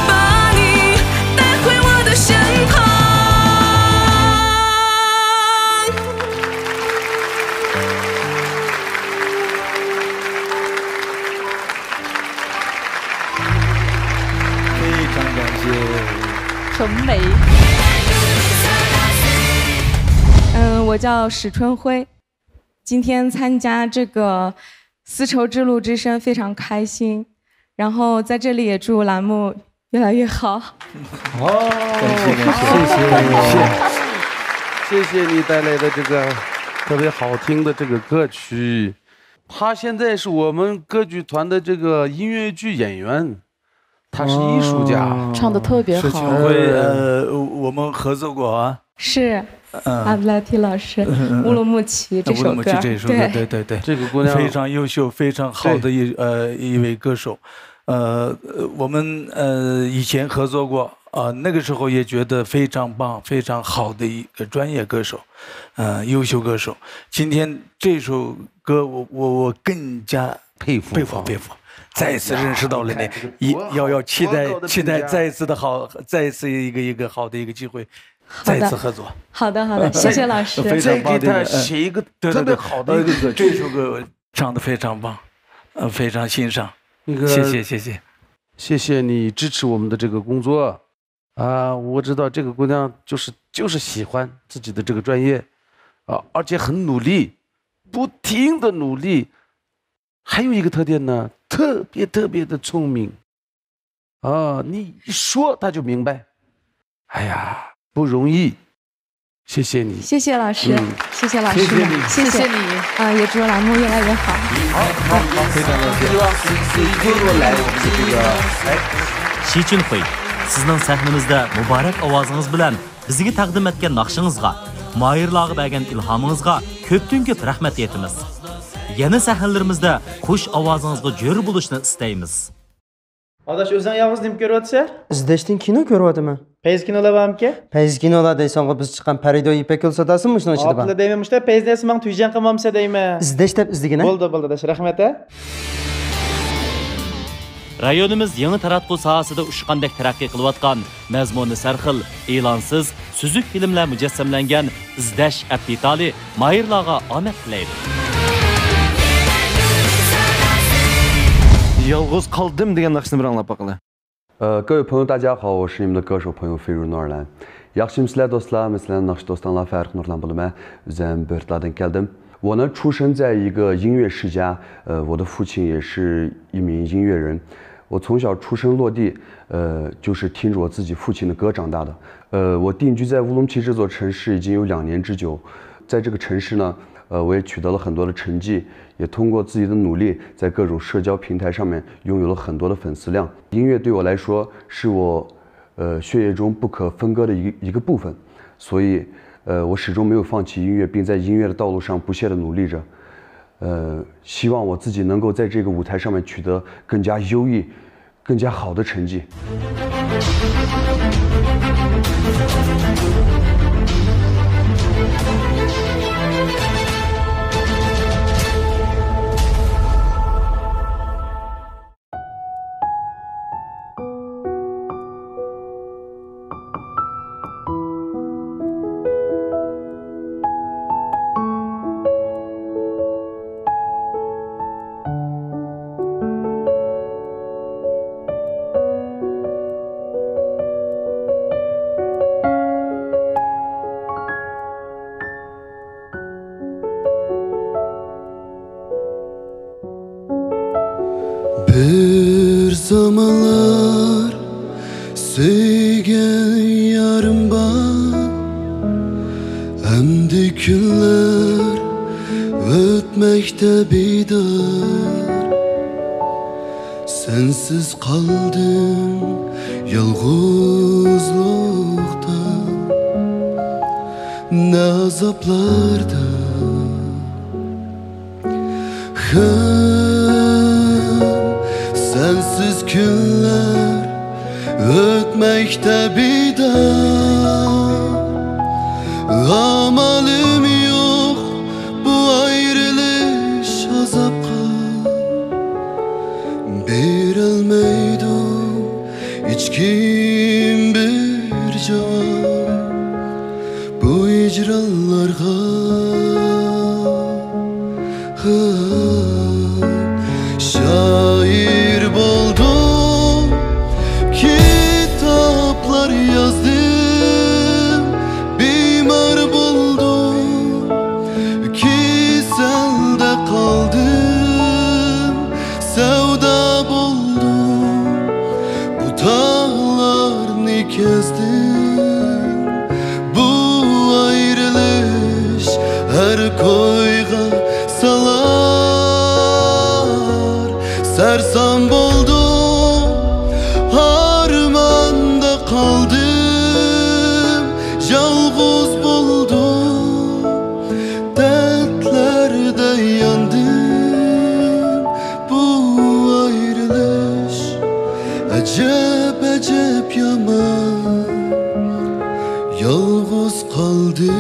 把你带回我的身旁。非常感谢。很美。嗯，我叫史春辉，今天参加这个丝绸之路之声非常开心，然后在这里也祝栏目越来越好。哦，感谢感谢感谢谢谢你带来的这个特别好听的这个歌曲。他现在是我们歌剧团的这个音乐剧演员，他是艺术家。哦唱得特别好是陈辉，呃，我们合作过啊。是，嗯阿布拉提老师，嗯嗯嗯乌鲁木齐这首歌，乌鲁木齐这首歌，对对对，这个姑娘非常优秀，非常好的一呃一位歌手。呃，呃我们呃以前合作过啊，那个时候也觉得非常棒，非常好的一个专业歌手，呃，优秀歌手。今天这首歌我，我我更加佩服佩服佩服，再一次认识到了你，也要要期待期待再一次的好，再一次一个一个好的一个机会，再一次合作。好的好的，谢谢老师。非常棒的一个再给他写一个对对特别好的一个歌曲。这首歌唱的非常棒，呃，非常欣赏。那个谢谢谢谢。谢谢你支持我们的这个工作啊！我知道这个姑娘就是就是喜欢自己的这个专业啊，而且很努力，不停的努力。还有一个特点呢，特别特别的聪明啊！你一说她就明白。哎呀，不容易，谢谢你。谢谢老师，嗯谢谢老师们，谢谢你谢谢谢谢你。啊，也祝栏目越来越好。好好好，非常感谢。希望你多多来我们的这个哎。 شى چۈنخۇي، سىزنىڭ سەھنىمىزدە مۇبارەك ئاۋازىڭىز بىلەن بىزگە تەقدىم ئەتكەن ناخشىڭىزغا، ماھىرلارغا بەرگەن ئىلھامىڭىزغا كۆپتىن كۆپ رەھمەت ئېيتىمىز. يەنە سەھنىلىرىمىزدە خۇش ئاۋازىڭىزغا جۆر بولۇشنى ئىستەيمىز. ئاداش، ئۆزۈڭ يالغۇز نېمە كۆرۈۋاتىسەن؟ ئىزدەشتىن كىنو كۆرۈۋاتىمەن. پەيزى كىنولا بارمىكەن؟ پەيزى كىنولا دەيسەنغۇ، بىز چىققان پەرىدۇ يىپەك يولى ساداسىمۇ مۇشۇنىڭ ئىچىدە بار. ئاپلا دەيمەن، مۇشۇنداق پەيزى دەيسە ماڭا تۈيجەڭ قىلمامسە دەيمەن. ئىزدەش دەپ ئىزدىگىنە. بولدى، بولدى ئاداش، رەھمەت ھە. رايونىمىز يېڭى تاراتقۇ ساھەسىدە ئۇچقاندەك تەرەققىي قىلىۋاتقان، مەزمۇنى سەرخىل، ئېلانسىز، سۈزۈك فىلىملەر مۇجەسسەملەنگەن ئىزدەش ئەپ دېتالى ماھىرلارغا ئامەت تىلەيدۇ. يالغۇز قالدىم دېگەن ناخشىنى بىر ئاڭلاپ باقىلى. 呃，各位朋友，大家好，我是你们的歌手朋友飞如诺尔兰。ياخشىمۇسىلەر دوستلار، مەن سىلەرنىڭ ناخشا دوستۇڭلار فەرىق نۇرلان بولىمەن. ئۆزۈم بۆرتالاردىن كەلدىم. 我呢，出生在一个音乐世家，呃，我的父亲也是一名音乐人。我从小出生落地，呃，就是听着我自己父亲的歌长大的。呃，我定居在乌鲁木齐这座城市已经有两年之久，在这个城市呢，呃，我也取得了很多的成绩，也通过自己的努力，在各种社交平台上面拥有了很多的粉丝量。音乐对我来说是我，呃，血液中不可分割的一个一个部分，所以，呃，我始终没有放弃音乐，并在音乐的道路上不懈地努力着。呃，希望我自己能够在这个舞台上面取得更加优异、更加好的成绩。بىر زامانلار سۆيگەن يارىم بار، ئەمدى كۈنلەر ئۆتمەكتە بىدار. سەنسىز قالدىم يالغۇزلۇقتا، نە ئازابلاردا. خىم، سەنسىز كۈنلەر ئۆتمەكتە بىدار. ئامالىم يوق بۇ ئايرىلىش ئازابقا. بېرەلمەيدۇ ھېچكىم بىر جاۋاب بۇ ھىجرانلارغا. شائىر بولدۇم، كىتابلار يازدىم، بىمار بولدۇم، كېسەلدە قالدىم، سەۋدا بولدۇم، بۇ تاغلارنى كەزدىم. بۇ ئايرىلىش ھەر كويغا سالار. سەرسان بولدۇم، ئارماندا قالدىم، يالغۇز بولدۇم، دەردلەردە ياندىم. بۇ ئايرىلىش ئەجەب، ئەجەب يامان. يالغۇز قالدىم.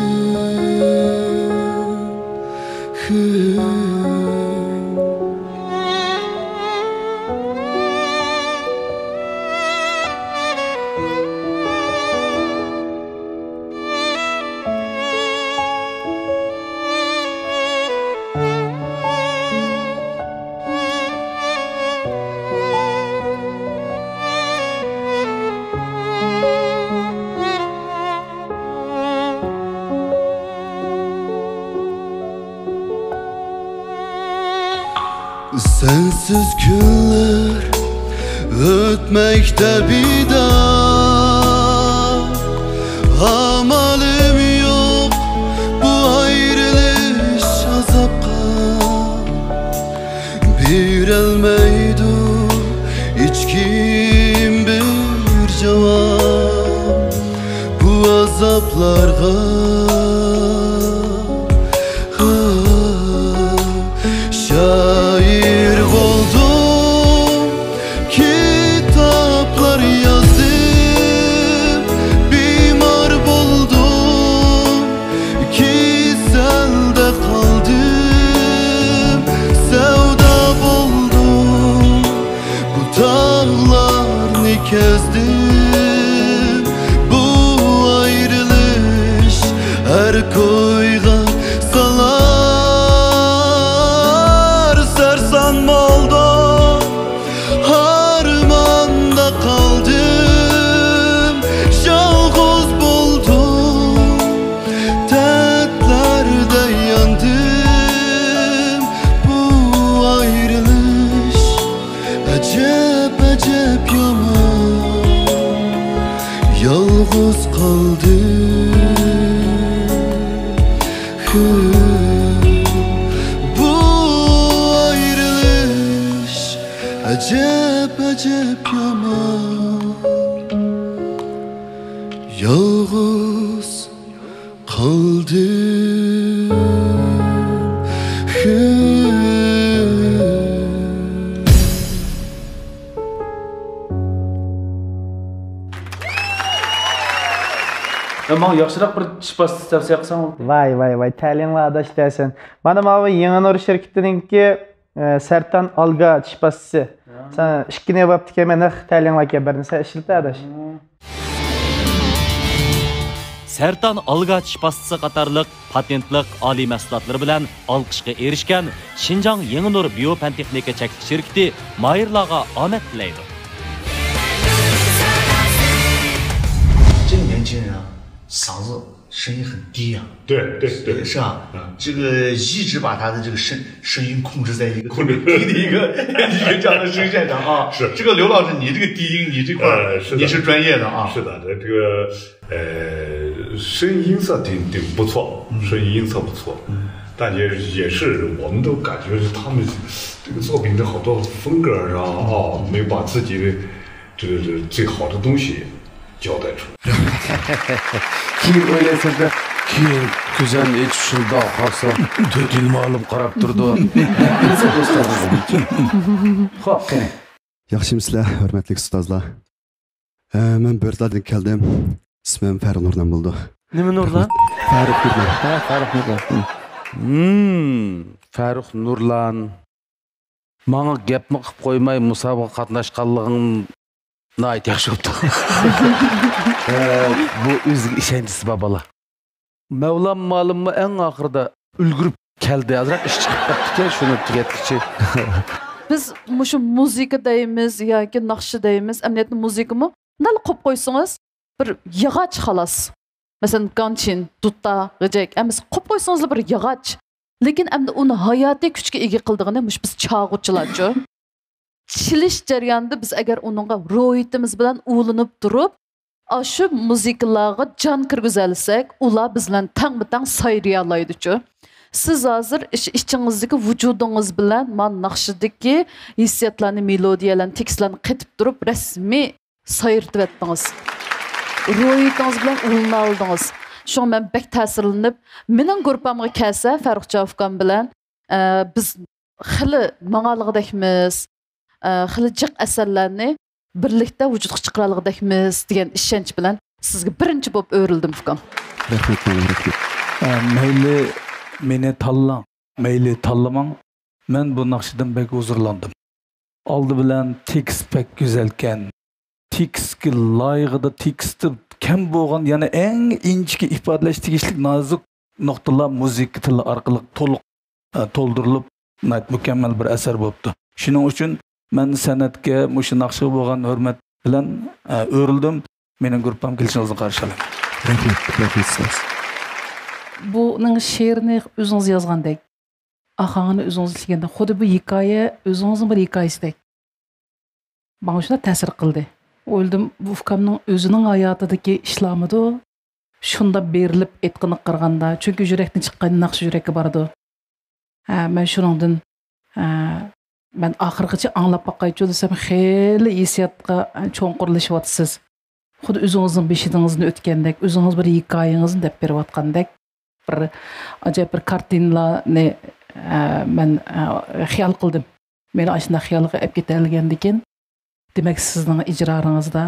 سەنسىز كۈنلەر ئۆتمەكتە بىدار. ئامالىم يوق بۇ ئايرىلىش ئازابقا. بېرەلمەيدۇ ھېچكىم بىر جاۋاب بۇ ئازابلارغا. شائىر بولدۇم، كىتابلار يازدىم، بىمار بولدۇم، كېسەلدە قالدىم، سەۋدا بولدۇم، بۇ تاغلارنى كەزدىم. بۇ ئايرىلىش ھەر كويغا سالار. سەرسان بولدۇم، ئارماندا قالدىم، يالغۇز بولدۇم، دەردلەردە ياندىم. بۇ ئايرىلىش ئەجەب، ئەجەب يامان. يالغۇز قالدىم. بۇ ئايرىلىش ئەجەب، ئەجەب يامان. يالغۇز قالدىم. يا، ماڭا ياخشىراق بىر چىش پاستىسى تەۋسىيە قىلساڭ. ۋاي، ۋاي، ۋاي، تەلىيىڭلار ئاداش دەسەن. مانا ماۋۇ يېڭى نۇر شىركىتىنىڭكى، ئە، سەرتان ئالگا چىش پاستىسى. يا. سەن ئىككى نەۋەپتىكى مەن نەق تەلىيىڭلار كەن بىرنى سەن ئىشلىتە ئاداش. مم. سەرتان ئالگا چىش پاستىسى قاتارلىق پاتېنتلىق ئالىي مەھسۇلاتلىرى بىلەن ئالقىشقا ئېرىشكەن شىنجاڭ يېڭى نۇر بىيو پەن تېخنىكا چەكلىك شىركىتى ماھىرلارغا ئامەت تىلەيدۇ. 这年轻人啊，嗓子声音很低啊。对对对，是啊，嗯这个一直把他的这个声声音控制在一个控制特别低的一个一个这样的声线上啊。是这个刘老师，你这个低音，你这块儿、呃是的你是专业的啊。是的，这个呃，声音色挺挺不错，声音音色不错，但也也是我们都感觉是他们这个作品的好多风格上啊，没把自己的这个这个最好的东西交代出来。 كېيىن ئويلايسەن-دە، كېيىن كۆزۈمنى ئېچىپ شۇنداق قارىسام، تۆت يىل مۇئەللىم قاراپ تۇرىدۇ. خوپ، قېنى. ياخشىمۇسىلەر، ھۆرمەتلىك ئۇستازلار؟ ھە، مەن بۆرتالاردىن كەلدىم. ئىسمىم فەرۇق نۇرلان بولىدۇ. نېمە نۇرلان؟ فەرۇق نۇرلان. ھە، فەرۇق نۇرلان. ھىم، فەرۇق نۇرلان. ماڭا گەپمۇ قىلىپ قويماي مۇسابىقىگە قاتناشقانلىقىڭ ناھايىتى ياخشى بوپتۇ. ھە، بۇ ئۆزىگە ئىشەنچىسى بار بالا. مەۋلان مۇئەللىممۇ ئەڭ ئاخىرىدا ئۈلگۈرۈپ كەلدى. ئازراق ئىش چىقىپ قاپتىكەن، شۇنى تۈگەتكۈچە. بىز مۇشۇ مۇزىكا دەيمىز ياكى ناخشا دەيمىز، ئەمەلىيەتتە مۇزىكىمۇ مۇنداقلا قويۇپ قويسىڭىز، بىر ياغاچ خالاس. مەسىلەن، گانچىن، دۇتا، غىجەك، ھەممىسى قويۇپ قويسىڭىزلا بىر ياغاچ. لېكىن ئەمدى ئۇنى ھاياتىي كۈچكە ئىگە قىلىدىغىنى مۇشۇ بىز چالغۇچىلارچۇ. چېلىش جەريانىدا بىز ئەگەر ئۇنىڭغا روھىيىتىمىز بىلەن ئۇلىنىپ تۇرۇپ، ئاشۇ مۇزىكىلارغا جان كىرگۈزەلىسەك، ئۇلار بىز بىلەن تەڭمۇ تەڭ سايرىيالايدۇچۇ. سىز ھازىر ئىچ-، ئىچىڭىزدىكى ۋۇجۇدىڭىز بىلەن مانا ناخشىدىكى ھېسسىياتلارنى، مېلودىيەلەرنى، تېكىستلارنى قېتىپ تۇرۇپ رەسمىي سايرىتىۋەتتىڭىز. روھىيىتىڭىز بىلەن ئۇلىنالدىڭىز. شۇڭا مەن بەك تەسىرلىنىپ، مېنىڭ گۇرۇپپامغا كەلسە، فەرۇخجان ئۇكام بىلەن، ئە، بىز خېلى ماڭالىغۇدەكمىز، ئە، خېلى جىق ئەسەرلەرنى بىرلىكتە ۋۇجۇدقا چىقىرالىغۇدەكمىز دېگەن ئىشەنچ بىلەن سىزگە بىرىنچى بولۇپ ئۆرۈلدۈم، ئۇكام. رەھمەت، رەھمەت. ئە، مەيلى مېنى تاللاڭ، مەيلى تاللىماڭ، مەن بۇ ناخشىدىن بەك ھۇزۇرلاندىم. ئالدى بىلەن تېكىست بەك گۈزەلكەن. تېكىستكە لايىقىدا تېكىستى كەم بولغان، يەنى ئەڭ ئىنچىكە ئىپادىلەش تېگىشلىك نازۇك نۇقتىلار مۇزىكا تىلى ئارقىلىق تولۇق، ئە، تولدۇرۇلۇپ، ناھايىتى مۇكەممەل بىر ئەسەر بوپتۇ. شۇنىڭ ئۈچۈن مەن سەنئەتكە، مۇشۇ ناخشىغا بولغان ھۆرمەت بىلەن، ئە، ئۆرۈلدۈم. مېنىڭ گۇرۇپپام كېلىشىڭىزنى قارشى ئالىمەن. رەھمەت، رەھمەت ئۇستاز. بۇنىڭ شېئىرىنى ئۆزىڭىز يازغاندەك، ئاھاڭىنى ئۆزىڭىز ئىشلىگەندەك، خۇددى بۇ ھېكايە ئۆزىڭىزنىڭ بىر ھېكايىسىدەك. ماڭا شۇنداق تەسىر قىلدى. ئويلىدىم، بۇ ئۇكامنىڭ ئۆزىنىڭ ھاياتىدىكى ئىشلارمىدۇ؟ شۇنداق بېرىلىپ ئېيتقىنىغا قارىغاندا، چۈنكى يۈرەكتىن چىققان ناخشا يۈرەككە بارىدۇ. ھە، مەن شۇنىڭدىن، ھە، مەن ئاخىرغىچە ئاڭلاپ باقايچۇ دېسەم، خېلى ھېسسىياتقا چوڭقۇرلىشىۋاتىسىز. خۇددى ئۆزىڭىزنىڭ بېشىڭىزدىن ئۆتكەندەك، ئۆزىڭىز بىر ھېكايىڭىزنى دەپ بېرىۋاتقاندەك، بىر ئاجايىپ بىر كارتىنىلارنى، ئە، مەن، ئە، خىيال قىلدىم. مېنى ئاشۇنداق خىيالغا ئەپ كېتەلىگەندىكىن، دېمەك، سىزنىڭ ئىجرالىرىڭىزدا،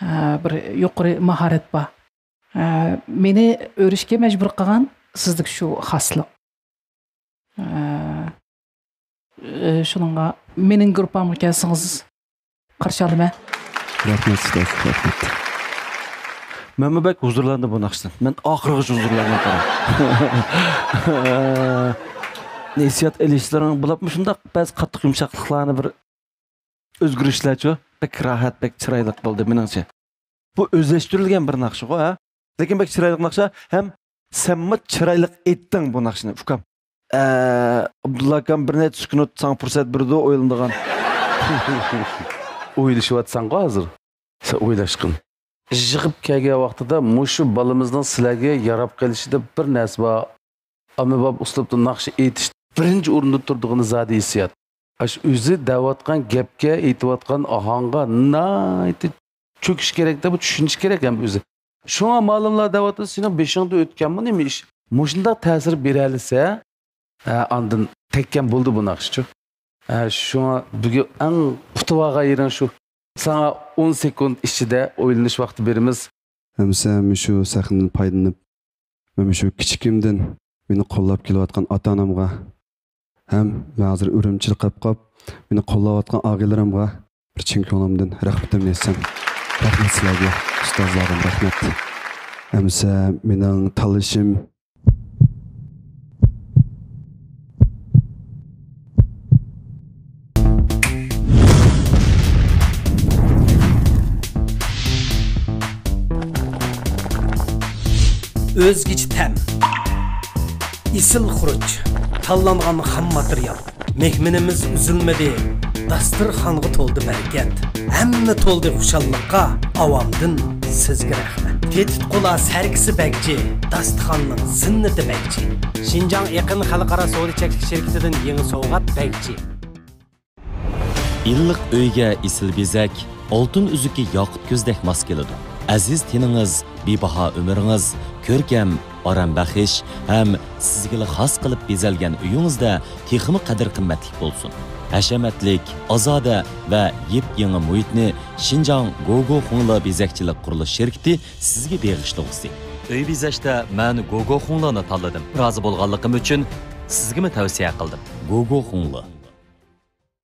ئە، بىر يۇقىرى ماھارەت بار. ئە، مېنى ئۆرۈشكە مەجبۇر قىلغان سىزدىكى شۇ خاسلىق. ئە، ئە، شۇنىڭغا مېنىڭ گۇرۇپپامغا كەلسىڭىز، قارشى ئالىمەن. رەھمەت ئۇستاز، رەھمەت. مەنمۇ بەك ھۇزۇرلاندىم بۇ ناخشىدىن. مەن ئاخىرغىچە ھۇزۇرلاندىم، قاراڭ. ھېسسىيات ئېلىشلىرىڭ بولۇپمۇ شۇنداق بەزى قاتتىق يۇمشاقلىقلارنى بىر ئۆزگىرىشلەرچۇ؟ بەك راھەت، بەك چىرايلىق بولدى مېنىڭچە. بۇ ئۆزلەشتۈرۈلگەن بىر ناخشىغۇ، ھە؟ لېكىن بەك چىرايلىق ناخشا ھەم سەنمۇ چىرايلىق ئېيتتىڭ بۇ ناخشىنى، ئۇكام. ئە، ئابدۇللا ئاكام بىر نەچچە كۈن ساڭا پۇرسەت بېرىدۇ ئويلىنىدىغان. ئويلىشىۋاتساڭغۇ ھازىر. سەن ئويلاشقىن. يىغىپ كەلگەن ۋاقتىدا مۇشۇ بالىمىزنىڭ سىلەرگە ياراپ قېلىشىدا بىر نەرسە بار. ئاممىباب ئۇسلۇبتا ناخشا ئېيتىش بىرىنچى ئورۇندا تۇرىدىغىنى زادى ھېسسىيات. ئاشۇ ئۆزى دەۋاتقان گەپكە، ئېيتىۋاتقان ئاھاڭغا ناھايىتى چۆكۈش كېرەكتە، بۇ چۈشىنىش كېرەك ھەم ئۆزى. شۇڭا مالىملار دەۋاتىدۇ، سېنىڭ بېشىڭدا ئۆتكەنمۇ نېمە ئىش؟ مۇشۇنداق تەسىر بېرەلىسە، ھە، ئاندىن تەككەن بولدى بۇ ناخشىچۇ. ھە، شۇڭا بۈگۈن ئەڭ ئۇتۇۋالغان يېرىڭ شۇ. ساڭا ئون سېكۇنت ئىچىدە ئويلىنىش ۋاقتى بېرىمىز. ئەمىسە مۇشۇ سەھنىدىن پايدىلىنىپ، مەن مۇشۇ كىچىكىمدىن مېنى قوللاپ كېلىۋاتقان ئاتا-ئانامغا ھەم مەن ھازىر ئۈرۈمچىدە قېلىپ قاپ، مېنى قوللاۋاتقان ئاغىنىلىرىمغا بىر چىن كۆڭلۈمدىن رەھمىتىمنى ئېيتسام. رەھمەت سىلەرگە، ئۇستازلارغا رەھمەت. ئەمىسە مېنىڭ تاللىشىم ئۆزگىچە تەم. ئېسىل خۇرۇچ، تاللانغان خام ماتېرىيال. مېھمىنىمىز ئۈزۈلمىدى، داستىرخانغا تولدى بەرىكەت. ھەممە تولدى خۇشاللىققا، ئاۋامدىن سىزگە رەھمەت. تېتىتقۇلار سەركىسى بەگجى، داستىخاننىڭ زىننىتى بەگجى. شىنجاڭ ئېقىن خەلقئارا سودا چەكلىك شىركىتىدىن يېڭى سوۋغات بەگجى. ئىللىق ئۆيگە ئېسىل بېزەك، ئالتۇن ئۈزۈكى ياقۇت كۆزدەك ماس كېلىدۇ. ئەزىز تېنىڭىز، بىباھا ئۆمرىڭىز كۆركەم، ئارام بەخش ھەم سىزگىلا خاس قىلىپ بېزەلگەن ئۆيىڭىزدە تېخىمۇ قەدىر-قىممەتلىك بولسۇن. ھەشەمەتلىك، ئازادە ۋە يېپيېڭى مۇھىتنى شىنجاڭ گوگو خۇڭلې بېزەكچىلىك قۇرۇلۇش شىركىتى سىزگە بېغىشلىغۇسى. ئۆي بېزەشتە مەن گوگو خۇڭلېنى تاللىدىم. رازى بولغانلىقىم ئۈچۈن سىزگىمۇ تەۋسىيە قىلدىم. گوگو خۇڭلې.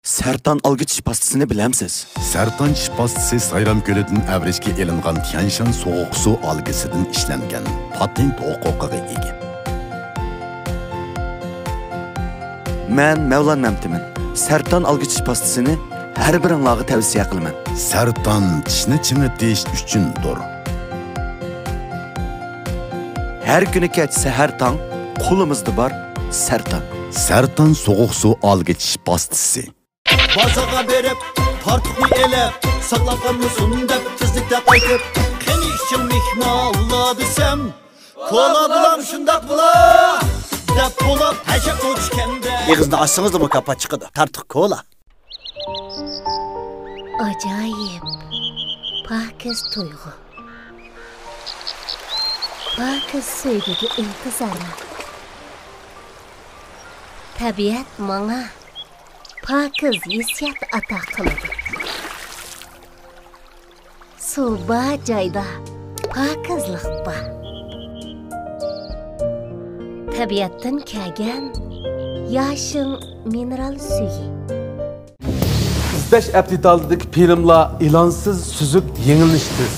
سەرتان ئالگۈ چىش پاستىسىنى بىلەمسىز؟ سەرتان چىش پاستىسى سايرام كۆلىدىن ئەۋرىشكە ئېلىنغان تيەنشان سوغۇق سۇ ئالگىسىدىن ئىشلەنگەن پاتېنت ھوقۇقىغا ئىگە. مەن مەۋلان مەمتىمىن. سەرتان ئالگۈ چىش پاستىسىنى ھەر بىرىڭلارغا تەۋسىيە قىلىمەن. سەرتان چىشنى چىڭىتىش ئۈچۈندۇر. ھەر كۈنى كەچ سەھەر تاڭ قولىمىزدا بار سەرتان. سەرتان سوغۇق سۇ ئالگۈ چىش پاستىسى. بازارغا بېرىپ، تارتۇقنى ئېلىپ، ساقلاپ قالمىسۇن دەپ تېزلىكتە قايتىپ، قېنى ئىچىڭ مېھمانلار دېسەم، كولا بولام شۇنداق بولا دەپ بولۇپ ھەشەپ ئوچكەندە. ئېغىزنى ئاچسىڭىزلا مۇكاپات چىقىدۇ. تارتۇق كولا. ئاجايىپ، پاكىز تۇيغۇ. پاكىز سۆيگۈگە ئىنتىزارلىق. تەبىئەت ماڭا پاكىز ھېسسىيات ئاتا قىلىدۇ. سۇ بار جايدا پاكىزلىق بار. تەبىئەتتىن كەلگەن ياشىڭ مىنېرال سۈيى. ئىزدەش ئەپ دېتالىدىكى فىلىملار ئېلانسىز سۈزۈك، يېڭىلىنىشى تېز.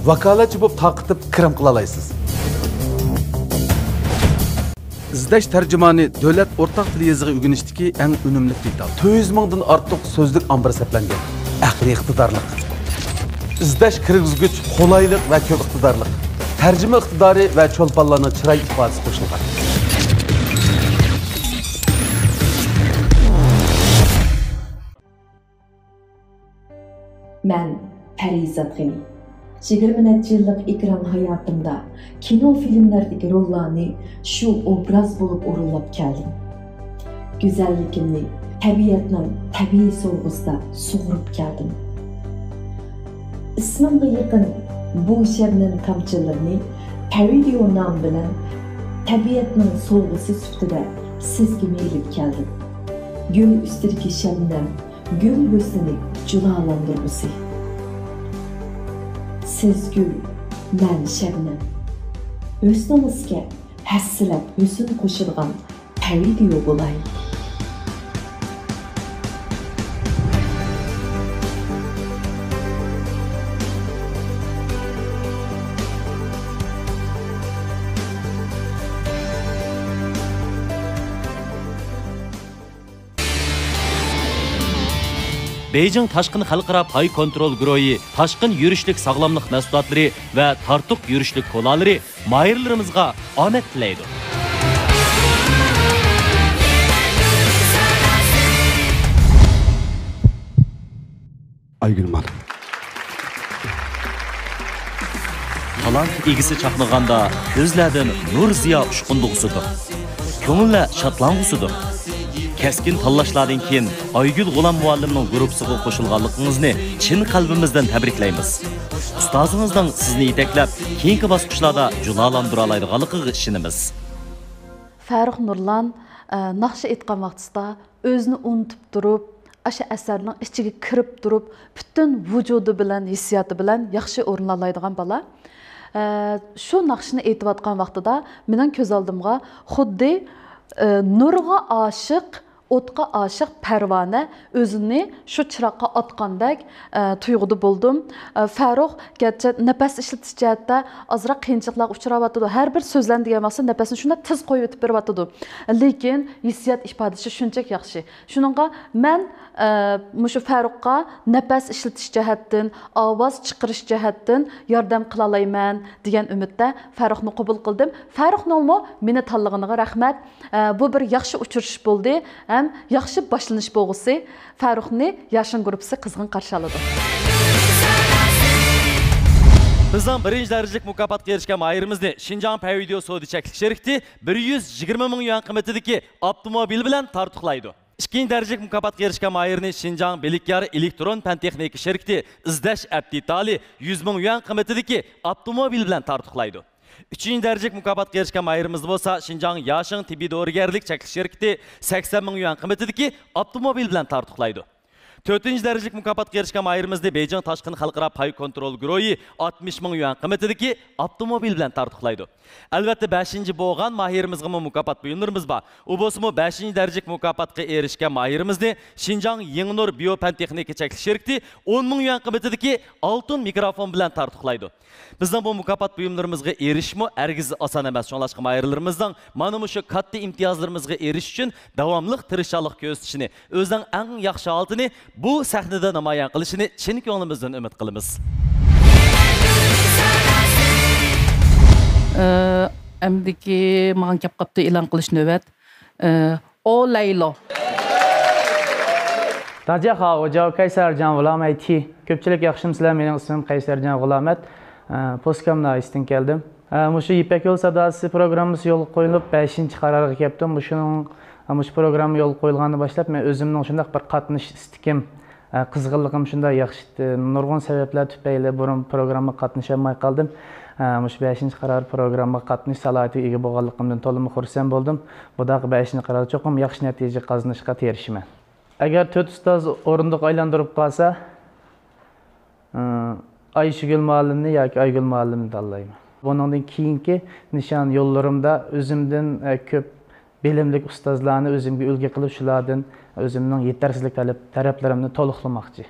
ۋاكالەتچى بولۇپ تارقىتىپ كىرىم قىلالايسىز. ئىزدەش تەرجىمانى دۆلەت ئورتاق تىل يېزىقى ئۆگىنىشتىكى ئەڭ ئۈنۈملۈك دېتال. تۆت يۈز مىڭدىن ئارتۇق سۆزلۈك ئامبىرى سەپلەنگەن. ئەقلىي ئىقتىدارلىق. ئىزدەش كىرگۈزگۈچ قولايلىق ۋە كۆپ ئىقتىدارلىق. تەرجىمە ئىقتىدارى ۋە چولپانلارنىڭ چىراي ئىپادىسى قوشۇلغان. مەن پەرىزات غېنى. يىگىرمە نەچچە يىللىق ئېكران ھاياتىمدا كىنو، فىلىملەردىكى روللارنى شۇ ئوبراز بولۇپ ئورۇنلاپ كەلدىم. گۈزەللىكىمنى تەبىئەتنىڭ تەبىئىي سوۋغىسىدا سۇغۇرۇپ كەلدىم. ئىسمىمغا يېقىن بۇ شەبنەم تامچىلىرىنى پەرىدىيو نامى بىلەن تەبىئەتنىڭ سوۋغىسى سۈپىتىدە سىزگىمۇ ئېلىپ كەلدىم. گۈل ئۈستىدىكى شەبنەم، گۈل ھۆسنىنى جۇلالاندۇرغۇسى. سىز گۈل، مەن شەبنەم. ھۆسنىڭىزگە ھەسسىلەپ ھۆسن قوشىدىغان پەرىدىيو بولاي. بېيجىڭ تاشقىن خەلقئارا پاي كونترول گۇرۇھى تاشقىن يۈرۈشلۈك ساغلاملىق مەھسۇلاتلىرى ۋە تارتۇق يۈرۈشلۈك كولالىرى ماھىرلىرىمىزغا ئامەت تىلەيدۇ. ئايگۈل مال. تالانت ئىگىسى چاقنىغاندا، كۆزلەردىن نۇر زىيا ئۇچقۇندۇرغۇسىدۇر. كۆڭۈللەر شادلانغۇسىدۇر. كەسكىن تاللاشلاردىن كېيىن ئايگۈل غۇلام مۇئەللىمنىڭ گۇرۇپپىسىغا قوشۇلغانلىقىڭىزنى چىن قەلبىمىزدىن تەبرىكلەيمىز. ئۇستازىڭىزنىڭ سىزنى يېتەكلەپ، كېيىنكى باسقۇچلاردا جۇلالاندۇرالايدىغانلىقىغا ئىشىنىمىز. فەرۇق نۇرلان، ئە، ناخشا ئېيتقان ۋاقتىسىدا ئۆزىنى ئۇنتۇپ تۇرۇپ، ئاشۇ ئەسەرنىڭ ئىچىگە كىرىپ تۇرۇپ، پۈتۈن ۋۇجۇدى بىلەن، ھېسسىياتى بىلەن ياخشى ئورۇنلالايدىغان بالا. ئە، شۇ ناخشىنى ئېيتىۋاتقان ۋاقتىدا مېنىڭ كۆز ئالدىمغا خۇددى، ئە، نۇرغا ئاشىق ئوتقا ئاشىق پەرۋانە ئۆزىنى شۇ چىراغقا ئاتقاندەك، ئە، تۇيغۇدا بولدۇم. ئە، فەرۇق گەرچە نەپەس ئىشلىتىش جەھەتتە ئازراق قىيىنچىلىقلارغا ئۇچراۋاتىدۇ. ھەر بىر سۆزلەرنى دېگەن ۋاقتىدا نەپەسنى شۇنداق تېز قويۇۋېتىپ بېرىۋاتىدۇ. لېكىن ھېسسىيات ئىپادىسى شۇنچىلىك ياخشى. شۇنىڭغا مەن، ئە، مۇشۇ فەرۇققا نەپەس ئىشلىتىش جەھەتتىن، ئاۋاز چىقىرىش جەھەتتىن ياردەم قىلالايمەن دېگەن ئۈمىدتە فەرۇقنى قوبۇل قىلدىم. فەرۇقنىڭمۇ مېنى تاللىغىنىغا رەھمەت. ئە، بۇ بىر ياخشى ئۇچرىشىش بولدى ھەم ياخشى باشلىنىش بولغۇسى. فەرۇقنى ياشىن گۇرۇپپىسى قىزغىن قارشى ئالىدۇ. بىزنىڭ بىرىنچى دەرىجىلىك مۇكاپاتقا ئېرىشكەن ماھىرىمىزنى شىنجاڭ پەن ۋىدېئو سودا چەكلىك شىركىتى بىر يۈز يىگىرمە مىڭ يۈەن قىممىتىدىكى ئاپتوموبىل بىلەن تارتۇقلايدۇ. ئىككىنچى دەرىجىلىك مۇكاپاتقا ئېرىشكەن ماھىرنى شىنجاڭ بىلىكيار ئېلېكترون پەن تېخنىكا شىركىتى ئىزدەش ئەپ دېتالى يۈز مىڭ يۈەن قىممىتىدىكى ئاپتوموبىل بىلەن تارتۇقلايدۇ. ئۈچىنچى دەرىجىلىك مۇكاپاتقا ئېرىشكەن ماھىرىمىزدا بولسا شىنجاڭ ياشىڭ تېببىي دورىگەرلىك چەكلىك شىركىتى سەكسەن مىڭ يۈەن قىممىتىدىكى ئاپتوموبىل بىلەن تارتۇقلايدۇ. تۆتىنچى دەرىجىلىك مۇكاپاتقا ئېرىشكەن ماھىرىمىزنى بېيجىڭ تاشقىن خەلقئارا پاي كونترول گۇرۇھى ئاتمىش مىڭ يۈەن قىممىتىدىكى ئاپتوموبىل بىلەن تارتۇقلايدۇ. ئەلۋەتتە، بەشىنچى بولغان ماھىرىمىزغىمۇ مۇكاپات بۇيۇملىرىمىز بار. ئۇ بولسىمۇ بەشىنچى دەرىجىلىك مۇكاپاتقا ئېرىشكەن ماھىرىمىزنى شىنجاڭ يېڭىنۇر بىيو پەن تېخنىكا چەكلىك شىركىتى ئون مىڭ يۈەن قىممىتىدىكى ئالتۇن مىكروفون بىلەن تارتۇقلايدۇ. بىزنىڭ بۇ مۇكاپات بۇيۇملىرىمىزغا ئېرىشىشمۇ ھەرگىز ئاسان ئەمەس. شۇڭلاشقا ماھىرلىرىمىزنىڭ مانا مۇشۇ كاتتا ئىمتىيازلىرىمىزغا ئېرىشىش ئۈچۈن داۋاملىق تىرىشچانلىق كۆرسىتىشىنى، ئۆزىنىڭ ئەڭ ياخشى ھالىتىنى بۇ سەھنىدە نامايان قىلىشىنى چىن كۆڭلىمىزدىن ئۈمىد قىلىمىز. ئە، ئەمدىكى ماڭا كەپ قاپتۇ ئېلان قىلىش نۆۋەت. ئە، ئو لەيلو. 大家好，我叫盖塞尔江乌拉麦提。 كۆپچىلىك ياخشىمۇسىلەر؟ مېنىڭ ئىسمىم قەيسەرجان غۇلامەت. ئە، پوسكام ناھىيىسىدىن كەلدىم. ئە، مۇشۇ يىپەك يولى ساداسى پروگراممىسى يولغا قويۇلۇپ، بەشىنچى قارارغا كەپتۇ. مۇشۇنىڭ، مۇشۇ پروگرامما يولغا قويۇلغاندىن باشلاپ، مەن ئۆزۈمنىڭ شۇنداق بىر قاتنىشىش ئىستىكىم، ئە، قىزغىنلىقىم شۇنداق ياخشى، نۇرغۇن سەۋەبلەر تۈپەيلى بۇرۇن پروگراممىغا قاتنىشالماي قالدىم. ئە، مۇشۇ بەشىنچى قارار پروگراممىغا قاتنىشىش سالاھىيىتىگە ئىگە بولغانلىقىمدىن تولىمۇ خۇرسەن بولدۇم. بۇداقى بەشىنچى قارار چوقۇم ياخشى نەتىجە قازىنىشقا تىرىشىمەن. ئەگەر تۆت ئۇستاز ئورۇندۇق ئايلاندۇرۇپ قالسا، ئايشىگۈل مۇئەللىمنى ياكى ئايگۈل مۇئەللىمنى تاللايمەن. بۇنىڭدىن كېيىنكى نىشان يوللىرىمدا ئۆزۈمدىن، ئە، كۆپ بىلىملىك ئۇستازلارنى ئۆزۈمگە ئۈلگە قىلىپ، شۇلاردىن ئۆزۈمنىڭ يېتەرسىزلىك تەلەپ-، تەرەپلىرىمنى تولۇقلىماقچى.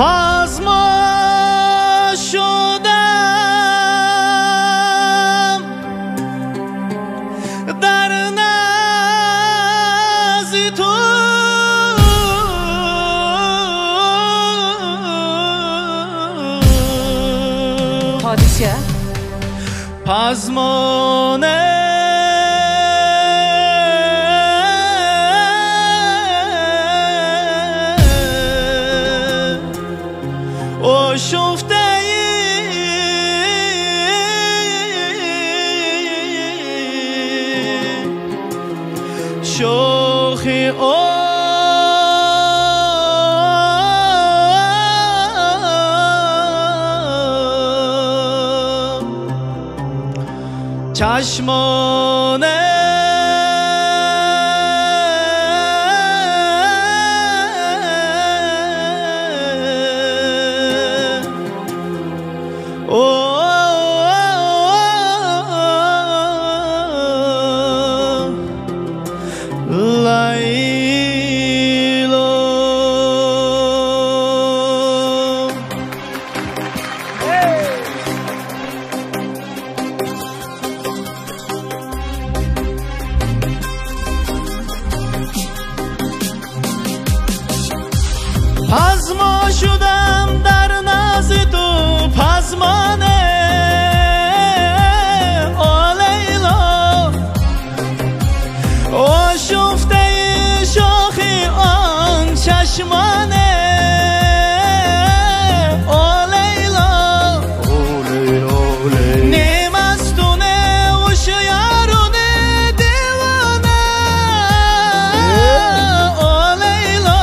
پازما شدم در ناز تو. پادشاه. پازمانه آشفته شوخی آ چشمانه او لیلا. پازما شدم در ناز تو پازمانه، او لیلا. آشفته شاخی آن چشمانه، او لیلا. نیمستونه هوشیارونه دیوانه، او لیلا.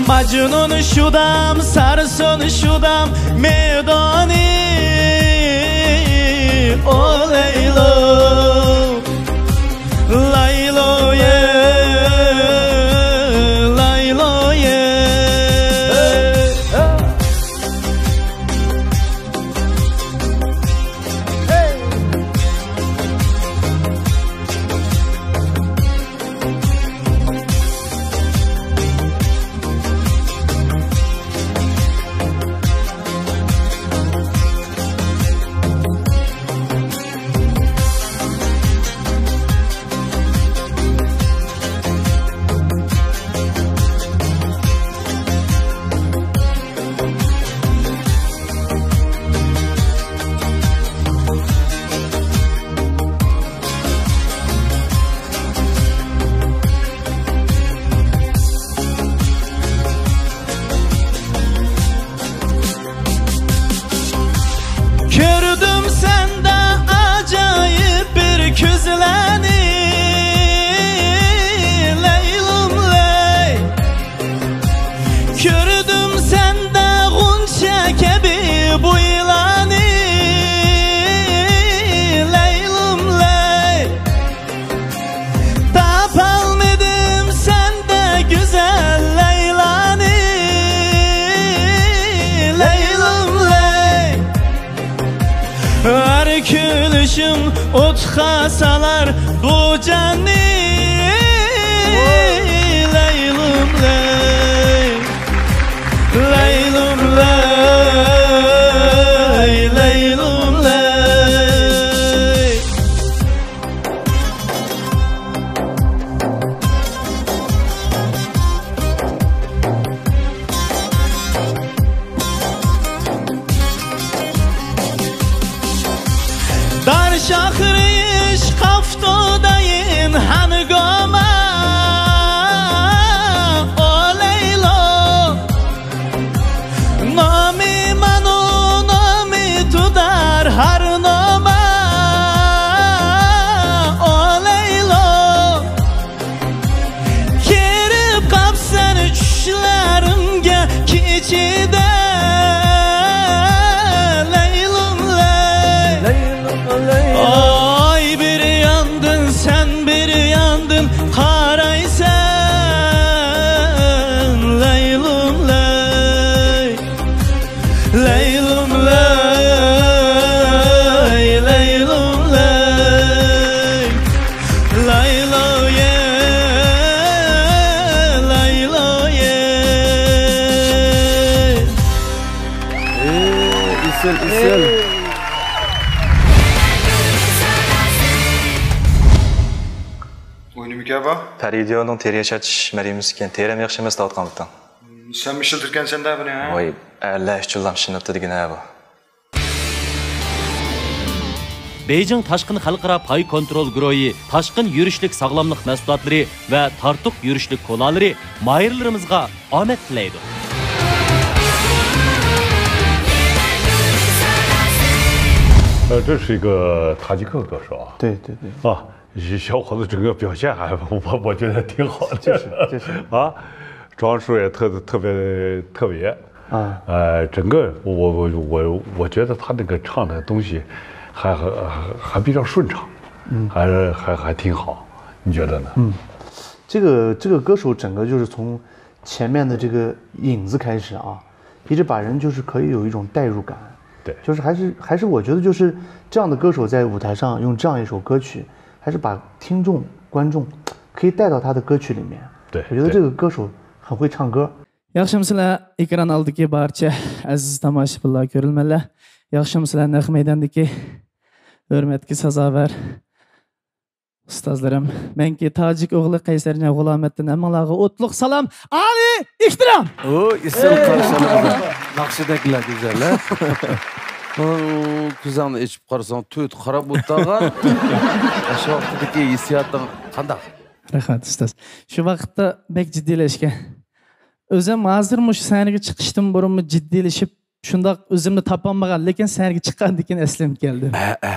مجنون شدم، سرسون شدم میدانی، او لیلا. لیلا. كۈلۈشۈڭ ئوتقا سالار بۇ جاننى. لەيلۇم لەي، لەيلۇم لەي، لەيلۇم لەي. دار شاخرىش قافتودايىن ھەنگوما، ئو لەيلۇ. نامى مانۇ، نامى تۇدار ھار نوما، ئو لەيلۇ. كىرىپ قاپسەن چۈشلىرىمگە كېچىدە، لەيلۇم لەي. ئاي بىر ياندىن، سەن بىر ياندىن قارايسەن، لەيلۇم لەي. لەيلۇم لەي، لەيلۇم لەي، لەيلۇ يە، لەيلۇ يە. ئېي، ئېسىل، ئېسىل. ئوينىمىكەن بۇ؟ پەرىدىيونىڭ تېرە ياشارتىش مەرھىمىسى ئىكەن، تېرەم ياخشى ئەمەس دەۋاتقانمىتىڭ؟ سەنمۇ ئىشلىتىدىكەنسەن-دە بۇنى، ھە؟ ۋاي، ئەرلەر ئۈچۈنلا ئىشلىنىپتۇ دېگىنە بۇ. بېيجىڭ تاشقىن خەلقئارا پاي كونترول گۇرۇھى تاشقىن يۈرۈشلۈك ساغلاملىق مەھسۇلاتلىرى ۋە تارتۇق يۈرۈشلۈك كولالىرى ماھىرلىرىمىزغا ئامەت تىلەيدۇ. 呃，这是一个塔吉克歌手啊。对，对，对。啊，小伙子整个表现还，我，我觉得挺好的。就是，就是。啊，装束也特，特别，特别。啊。呃，整个我，我，我，我觉得他那个唱的东西还，还，还比较顺畅，嗯。还是，还，还挺好，你觉得呢？嗯，这个，这个歌手整个就是从前面的这个影子开始啊，一直把人就是可以有一种代入感。对。就是还是，还是我觉得就是这样的歌手在舞台上用这样一首歌曲，还是把听众、观众可以带到他的歌曲里面。对，我觉得这个歌手很会唱歌。对。ياخشىمۇسىلەر ئېكران ئالدىدىكى بارچە ئەزىز تاماشىبىنلار، كۆرۈرمەنلەر؟ ياخشىمۇسىلەر نەق مەيداندىكى ھۆرمەتكە سازاۋەر ئۇستازلىرىم؟ مەنكى تاجىك ئوغلى قەيسەرجان غۇلامەتتىن ھەممىڭلارغا ئوتلۇق سالام، ئالىي ئېھتىرام! ئۇ ئېسىل قارشى ئالىمىز. ناخشىدەكلا گۈزەل، ھە؟ ئۇ كۆزۈڭنى ئېچىپ قارىساڭ، تۆت خاراب بولۇپ تۇرغان. شۇ ۋاقىتتىكى ھېسسىياتىڭ قانداق؟ رەھمەت، ئۇستاز. شۇ ۋاقىتتا بەك جىددىيلەشكەن. ئۆزۈم ھازىر مۇشۇ سەھنىگە چىقىشتىن بۇرۇنمۇ جىددىيلىشىپ، شۇنداق ئۆزۈمنى تاپالمىغان، لېكىن سەھنىگە چىققاندىن كېيىن ئەسلىمگە كەلدىم. ھە، ھە.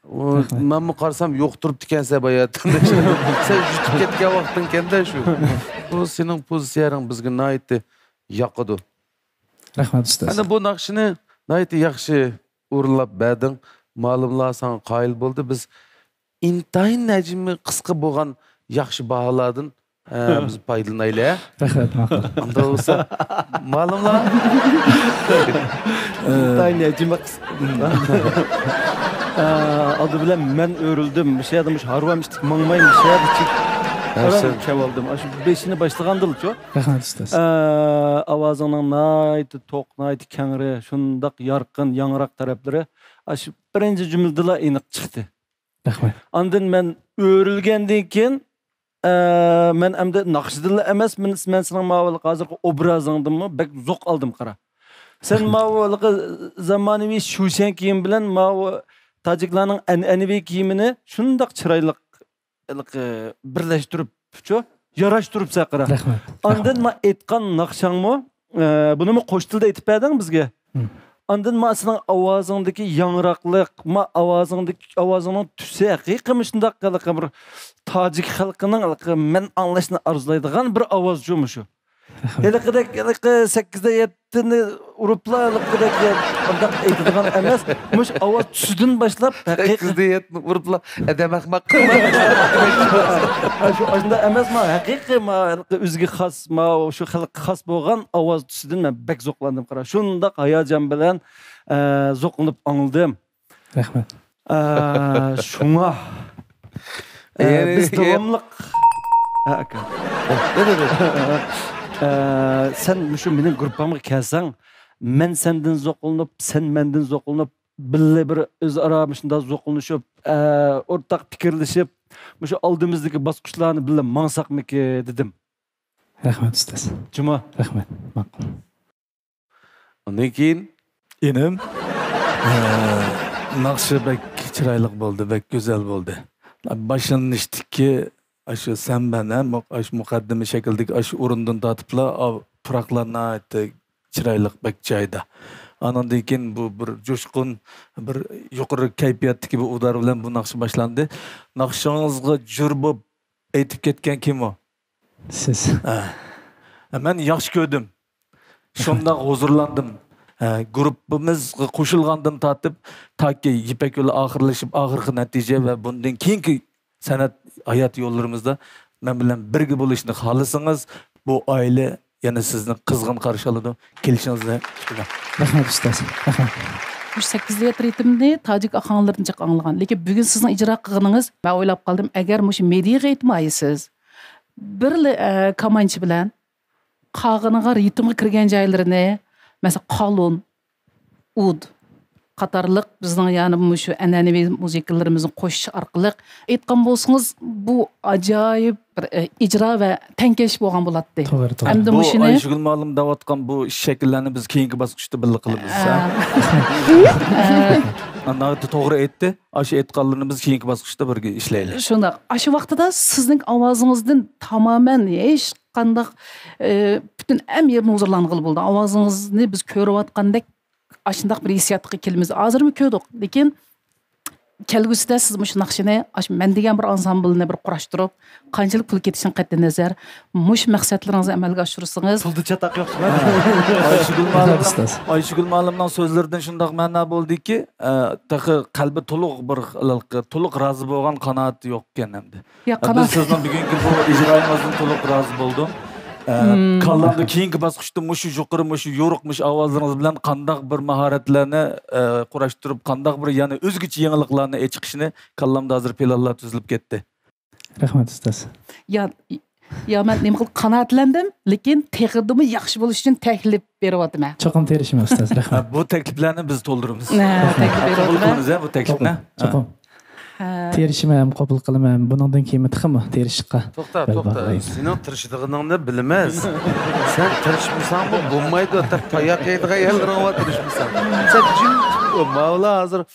ئۇ، رەھمەت. مەنمۇ قارىسام يوق تۇرۇپتىكەنسەن باياتىن. سەن يۈتۈپ كەتكەن ۋاقتىڭكەن-دە شۇ. بۇ سېنىڭ پوزىتسىيەڭ بىزگە ناھايىتى ياقىدۇ. رەھمەت، ئۇستاز. ئەنە بۇ ناخشىنى ناھايىتى ياخشى ئورۇنلاپ بەردىڭ. مالىملار ساڭا قايىل بولدى. بىز ئىنتايىن ھەجمى قىسقا بولغان ياخشى باھالاردىن، ئە، بىز پايدىلىنايلى، ھە؟ رەھمەت، ماقۇل. ئۇنداق بولسا، مالىملار. ئىنتايىن ھەجمى قىسقا. ئە، ئالدى بىلەن مەن ئۆرۈلدۈم. مۇشۇ يەردە مۇشۇ ھارۋام ئىتتىك ماڭماي، مۇشۇ يەردە چىك. ھە، سەن چەۋالدىم. ئاشۇ بېشىنى باشلىغاندىلىچۇ. رەھمەت، ئۇستاز. ئە، ئاۋازىڭنىڭ ناھايىتى توق، ناھايىتى كەڭرى، شۇنداق يارقىن، ياڭراق تەرەپلىرى ئاشۇ بىرىنچى جۈملىدىلا ئېنىق چىقتى. رەھمەت. ئاندىن مەن ئۆرۈلگەندىن كېيىن، ئە، مەن ئەمدى ناخشىدىنلا ئەمەس، مەن، مەن سېنىڭ ماۋۇ ھازىرقى ئوبرازىڭدىنمۇ بەك زوق ئالدىم، قارا. سەن رەھمەت. ماۋۇ ھېلىقى زامانىۋى شۇشەن كىيىم بىلەن ماۋۇ تاجىكلارنىڭ ئەنئەنىۋى كىيىمىنى شۇنداق چىرايلىق ھېلىقى بىرلەشتۈرۈپچۇ، ياراشتۇرۇپسەن، قارا. رەھمەت. ئاندىن رەھمەت. ما ئېيتقان ناخشاڭمۇ، ئە، بۇنىمۇ قوش تىلدا ئېيتىپ بەردىڭ بىزگە. ھىم. ئاندىن ما سېنىڭ ئاۋازىڭدىكى ياڭراقلىق، ما ئاۋازىڭدىكى، ئاۋازىڭنىڭ تۈسى ھەقىقىي مۇشۇنداق ھېلىقى بىر تاجىك خەلقىنىڭ ھېلىقى مەن ئاڭلاشنى ئارزۇلايدىغان بىر ئاۋازچۇ مۇشۇ. رەھمەت. ھېلىقىدەك، ھېلىقى سەككىزدە يەتتىنى ئۇرۇپلا، ھېلىقىدەك ئۇنداق ئېيتىدىغان ئەمەس. مۇشۇ ئاۋاز تۈسىدىن باشلاپ، ھەقىقىي سەككىزدە يەتتىنى ئۇرۇپلا، ئادەم ئەخمەق قىلما. ھە، شۇ، ئاشۇنداق ئەمەس، ما، ھەقىقىي، ما، ھېلىقى ئۆزىگە خاس، ما، شۇ خەلققە خاس بولغان ئاۋاز تۈسىدىن مەن بەك زوقلاندىم، قارا. شۇنداق ھاياجان بىلەن، ئە، زوقلىنىپ ئاڭلىدىم. رەھمەت. ئە، شۇڭا، ئە، يەنى بىز ئە، داۋاملىق. ھە، ئاكا. ئە، سەن مۇشۇ مېنىڭ گۇرۇپپامغا كەلسەڭ، مەن سەندىن زوقلىنىپ، سەن مەندىن زوقلىنىپ، بىللە بىر ئۆزئارا مۇشۇنداق زوقلىنىشىپ، ئە، ئورتاق پىكىرلىشىپ، مۇشۇ ئالدىمىزدىكى باسقۇچلارنى بىللە ماڭساقمىكى دېدىم. رەھمەت، ئۇستاز. جۇمۇ. رەھمەت. ماقۇل. ئۇندىن كېيىن ئىنىم. ئە، ناخشا بەك چىرايلىق بولدى، بەك گۈزەل بولدى. باشلىنىشتىكى ئاشۇ سەمبەن، ھە، مۇ-، ئاشۇ مۇقەددىمە شەكلىدىكى ئاشۇ ئورۇندىن تارتىپلا، ئا، پۇراقلار ناھايىتى چىرايلىق، بەك جايىدا. ئانىڭدىن كېيىن بۇ بىر جۇشقۇن، بىر يۇقىرى كەيپىياتتىكى بىر ئۇدار بىلەن بۇ ناخشا باشلاندى. ناخشىڭىزغا جور بولۇپ ئېيتىپ كەتكەن كىم ئۇ؟ سىز. ھە. مەن ياخشى كۆردۈم. شۇنداق ھۇزۇرلاندىم. ھە، گۇرۇپپىمىزغا قوشۇلغاندىن تارتىپ، تاكى يىپەك يولى ئاخىرلىشىپ، ئاخىرقى نەتىجە ۋە بۇندىن كېيىنكى سەنئەت ھايات يوللىرىمىزدا مەن بىلەن بىرگە بولۇشنى خالىسىڭىز، بۇ ئائىلە يەنە سىزنى قىزغىن قارشى ئالىدۇ. كېلىشىڭىزنى كۈتىمەن. رەھمەت، ئۇستاز. رەھمەت. مۇشۇ سەككىز ليەتر رىتىمنى تاجىك ئاخاڭلىرىدىن جىق ئاڭلىغان. لېكىن بۈگۈن سىزنىڭ ئىجرا قىلغىنىڭىز، مەن ئويلاپ قالدىم، ئەگەر مۇشۇ مېدىياغا ئېيتمايسىز، بىرلا، ئە، كامانچا بىلەن قالغىنىغا رىتىمغا كىرگەن جايلىرىنى، مەسىلەن، قالۇن، ئۇد قاتارلىق بىزنىڭ، يەنى، مۇشۇ ئەنئەنىۋى مۇزىكىلىرىمىزنى قوشۇش ئارقىلىق ئېيتقان بولسىڭىز، بۇ ئاجايىپ بىر، ئە، ئىجرا ۋە تەڭكەش بولغان بولاتتى. توغرا، توغرا. ئەمدى بۇ مۇشۇنى ئايشۇگۈل مۇئەللىم دەۋاتقان بۇ شەكىللەرنى بىز كېيىنكى باسقۇچتا بىللە قىلىمىز، ھە؟ ئە، ناھايىتى توغرا ئېيتتى. ئاشۇ ئېيتقانلىرىنى بىز كېيىنكى باسقۇچتا بىرگە ئىشلەيلى. شۇنداق. ئاشۇ ۋاقتىدا سىزنىڭ ئاۋازىڭىزدىن تامامەن ھېچقانداق، ئە، پۈتۈن ھەممە يەردىن ھۇزۇرلانغىلى بولىدۇ. ئاۋازىڭىزنى بىز كۆرۈۋاتقاندەك ئاشۇنداق بىر ھېسسىياتقا كېلىمىز. ھازىرمۇ كۆردۇق، لېكىن كەلگۈسىدە سىز مۇشۇ ناخشىنى، ئاشۇ مەن دېگەن بىر ئانسامبىلنى بىر قۇراشتۇرۇپ، قانچىلىك پۇل كېتىشىدىن قەتئىينەزەر، مۇشۇ مەقسەتلىرىڭىزنى ئەمەلگە ئاشۇرسىڭىز. پۇلدا چاتاق يوق. ئايشۇگۈل مۇئەللىمنىڭ، ئۇستاز. ئايشۇگۈل مۇئەللىمنىڭ سۆزلىرىدىن شۇنداق مەنا بولدىكى، ئە، تېخى قەلبى تولۇق بىر، تولۇق رازى بولغان قانائەتى يوق ئىكەن ئەمدى. يا، بىز سىزنىڭ بۈگۈنكى بۇ ئىجرائىڭىزدىن تولۇق رازى بولدۇم. ئە، كاللامدا كېيىنكى باسقۇچتا مۇشۇ يۇقىرى، مۇشۇ يورۇق، مۇشۇ ئاۋازلىرىڭىز بىلەن قانداق بىر ماھارەتلەرنى، ئە، قۇراشتۇرۇپ، قانداق بىر يەنە ئۆزگىچە يېڭىلىقلارنى ئېچىقىشىنى كاللامدا ھازىر پىلانلار تۈزۈلۈپ كەتتى. رەھمەت، ئۇستاز. يا، يا، مەن نېمە قىل-، قانائەتلەندىم، لېكىن تېخىمۇ ياخشى بولۇش ئۈچۈن تەكلىپ بېرىۋاتىمەن. چوقۇم تىرىشىمەن، ئۇستاز. رەھمەت. ھە، بۇ تەكلىپلەرنى بىز تولدۇرىمىز. ھە، تەكلىپ قوبۇل بېرىۋاتىمەن. قىلىمىز، ھە، بۇ تەكلىپنى. چوقۇم، چوقۇم. ھە. تىرىشىمەن، قوبۇل قىلىمەن. بۇنىڭدىن كېيىنمۇ تېخىمۇ تىرىشىشقا توختا، بەل توختا. باغلايمەن. سېنىڭ تىرىشىدىغىنىڭنى بىلىمىز. سەن تىرىشمىساڭمۇ بولمايدۇ، دەپ تاياق يەيدىغان يەرلىرىڭ بار تىرىشمىساڭ. سەن جىم تۇرۇپ، ماۋۇلار ھازىر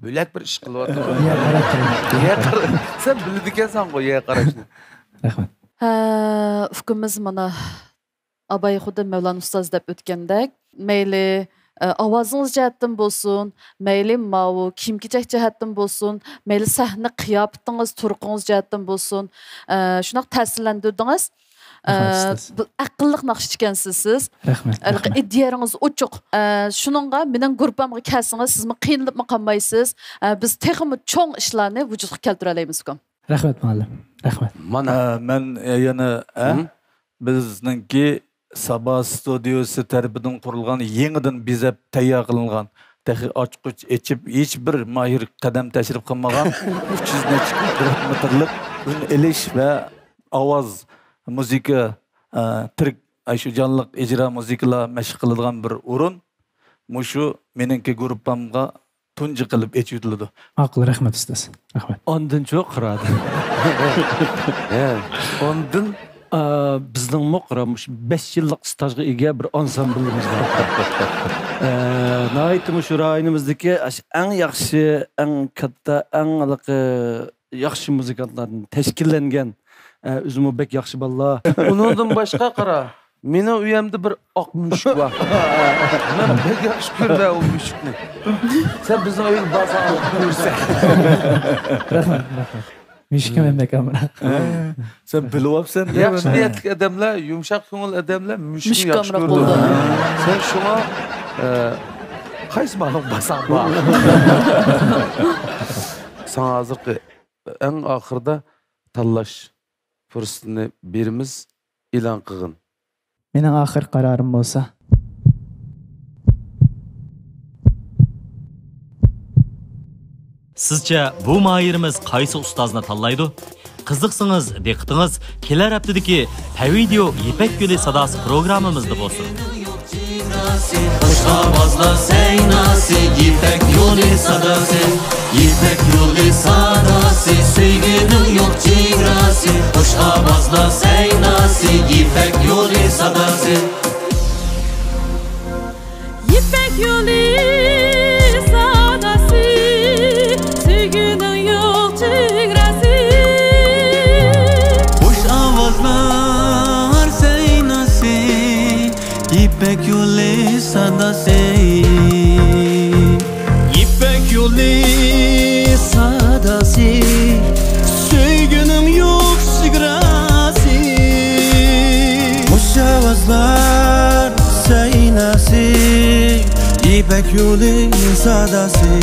بۆلەك بىر ئىش قىلىۋاتىدۇ. يەر قاراپ تۇرۇڭ. يەر قارا-، سەن بىلىدىكەنسەنغۇ يەر قاراشنى. رەھمەت. ھە، ئۇكىمىز مانا ئاباي خۇددى مەۋلان ئۇستاز دەپ ئۆتكەندەك، مەيلى، ئە، ئاۋازىڭىز جەھەتتىن بولسۇن، مەيلى ماۋۇ كىيىم-كېچەك جەھەتتىن بولسۇن، مەيلى سەھنە قىياپىتىڭىز، تۇرقىڭىز جەھەتتىن بولسۇن، ئە، شۇنداق تەسىرلەندۈردىڭىز. ئە، رەھمەت، ئۇستاز. بىر ئەقىللىق ناخشىچى ئىكەنسىز سىز. رەھمەت، ھېلىقى رەھمەت. ئىدىيەڭىز ئوچۇق. ئە، شۇنىڭغا مېنىڭ گۇرۇپپامغا كەلسىڭىز، سىزمۇ قىينىلىپمۇ قالمايسىز. ئە، بىز تېخىمۇ چوڭ ئىشلارنى ۋۇجۇدقا كەلتۈرەلەيمىز، ئۇكام. رەھمەت، مۇئەللىم. رەھمەت. مانا. ئە، مەن يەنە، ئە، ھىم؟ بىزنىڭكى سابا ستۇدىيوسى تەرىپىدىن قۇرۇلغان، يېڭىدىن بېزەپ تەييار قىلىنغان، تېخى ئاچقۇچ ئېچىپ، ھېچبىر ماھىر قەدەم تەشرىپ قىلمىغان ئۈچ يۈز نەچچە كۋادرات مېتىرلىق ئۈن ئېلىش ۋە ئاۋاز، مۇزىكا، ئە، تىرىك، ئاشۇ جانلىق ئىجرا مۇزىكىلار مەشىق قىلىدىغان بىر ئورۇن. مۇشۇ مېنىڭكى گۇرۇپپامغا تۇنجى قىلىپ ئېچىۋېتىلىدۇ. ماقۇل، رەھمەت، ئۇستاز. رەھمەت. ئاندىنچۇ قارا. ھە. ئاندىن، ئا، بىزنىڭمۇ قارا، مۇشۇ بەش يىللىق ئىستاژغا ئىگە بىر ئانسامبىلىمىز بار. ئە، ناھايىتى مۇشۇ رايونىمىزدىكى ئاشۇ ئەڭ ياخشى، ئەڭ كاتتا، ئەڭ ھېلىقى ياخشى مۇزىكانتلاردىن تەشكىللەنگەن، ئە، ئۆزىمۇ بەك ياخشى بالىلار. ئۇنىڭدىن باشقا قارا، مېنىڭ ئۆيۈمدە بىر ئاق مۈشۈك بار. مەن بەك ياخشى كۆرىمەن ئۇ مۈشۈكنى. سەن بىزنىڭ ئۆيگە بارساڭ، ئۇنى كۆرىسەن. رەھمەت، رەھمەت. مۈشۈككە مەن بەك ئامراق. ھە. سەن بىلىۋاپسەن دە. ياخشى نىيەتلىك ئادەملەر، يۇمشاق كۆڭۈل ئادەملەر مۈشۈكنى ياخشى كۆرىدۇ. سەن شۇڭا، ئە، قايسى مالىڭ بارساڭ بار. ساڭا ھازىرقى ئەڭ ئاخىرىدا تاللاش پۇرسىتىنى بېرىمىز، ئېلان قىلغىن. مېنىڭ ئاخىرقى قارارىم بولسا، سىزچە بۇ ماھىرىمىز قايسى ئۇستازنى تاللايدۇ؟ قىزىقسىڭىز، دىققىتىڭىز كېلەر ھەپتىدىكى پەۋىدىيو يىپەك يولى ساداسى پروگراممىمىزدا بولسۇن. خۇش ئاۋازلار سەيناسى، يىپەك يولى ساداسى. يىپەك يولى ساداسى، سۆيگۈنىڭ يوق چېگراسى. خۇش ئاۋازلار سەيناسى، يىپەك يولى ساداسى. يىپەك يولى ساداسى، سۆيگۈنىڭ يوق چېگراسى. خۇش ئاۋازلار سەيناسى، يىپەك يولى ساداسى. يىپەك يولى ساداسى، سۆيگۈنىڭ يوق چېگراسى. خۇش ئاۋازلار سەيناسى، يىپەك يولى ساداسى.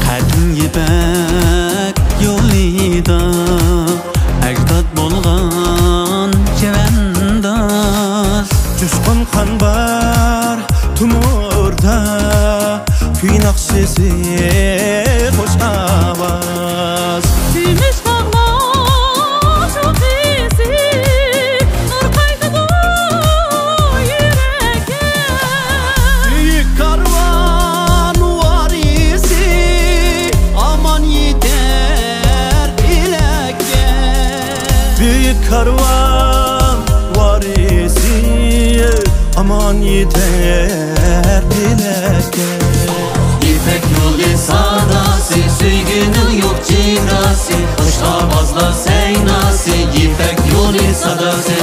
قەدىم يىپەك يولىدا ئەجداد بولغان چەۋەنداز. جۇشقۇن قان بار تومۇردا، كۈي ناخشىسى، خۇش ئاۋاز. كۈمۈش تاغلار شوخىسى نۇر قايتىدۇ يۈرەككە. بۈيۈك كارۋان ۋارىسى ئامان يېتەر ئىلەككە. بۈيۈك كارۋان ۋارىسى ئامان يېتەر ئىلەككە. يىپەك يولى ساداسى، سۆيگۈنىڭ يوق چېگراسى. خۇش ئاۋازلار سەيناسى، يىپەك يولى ساداسى.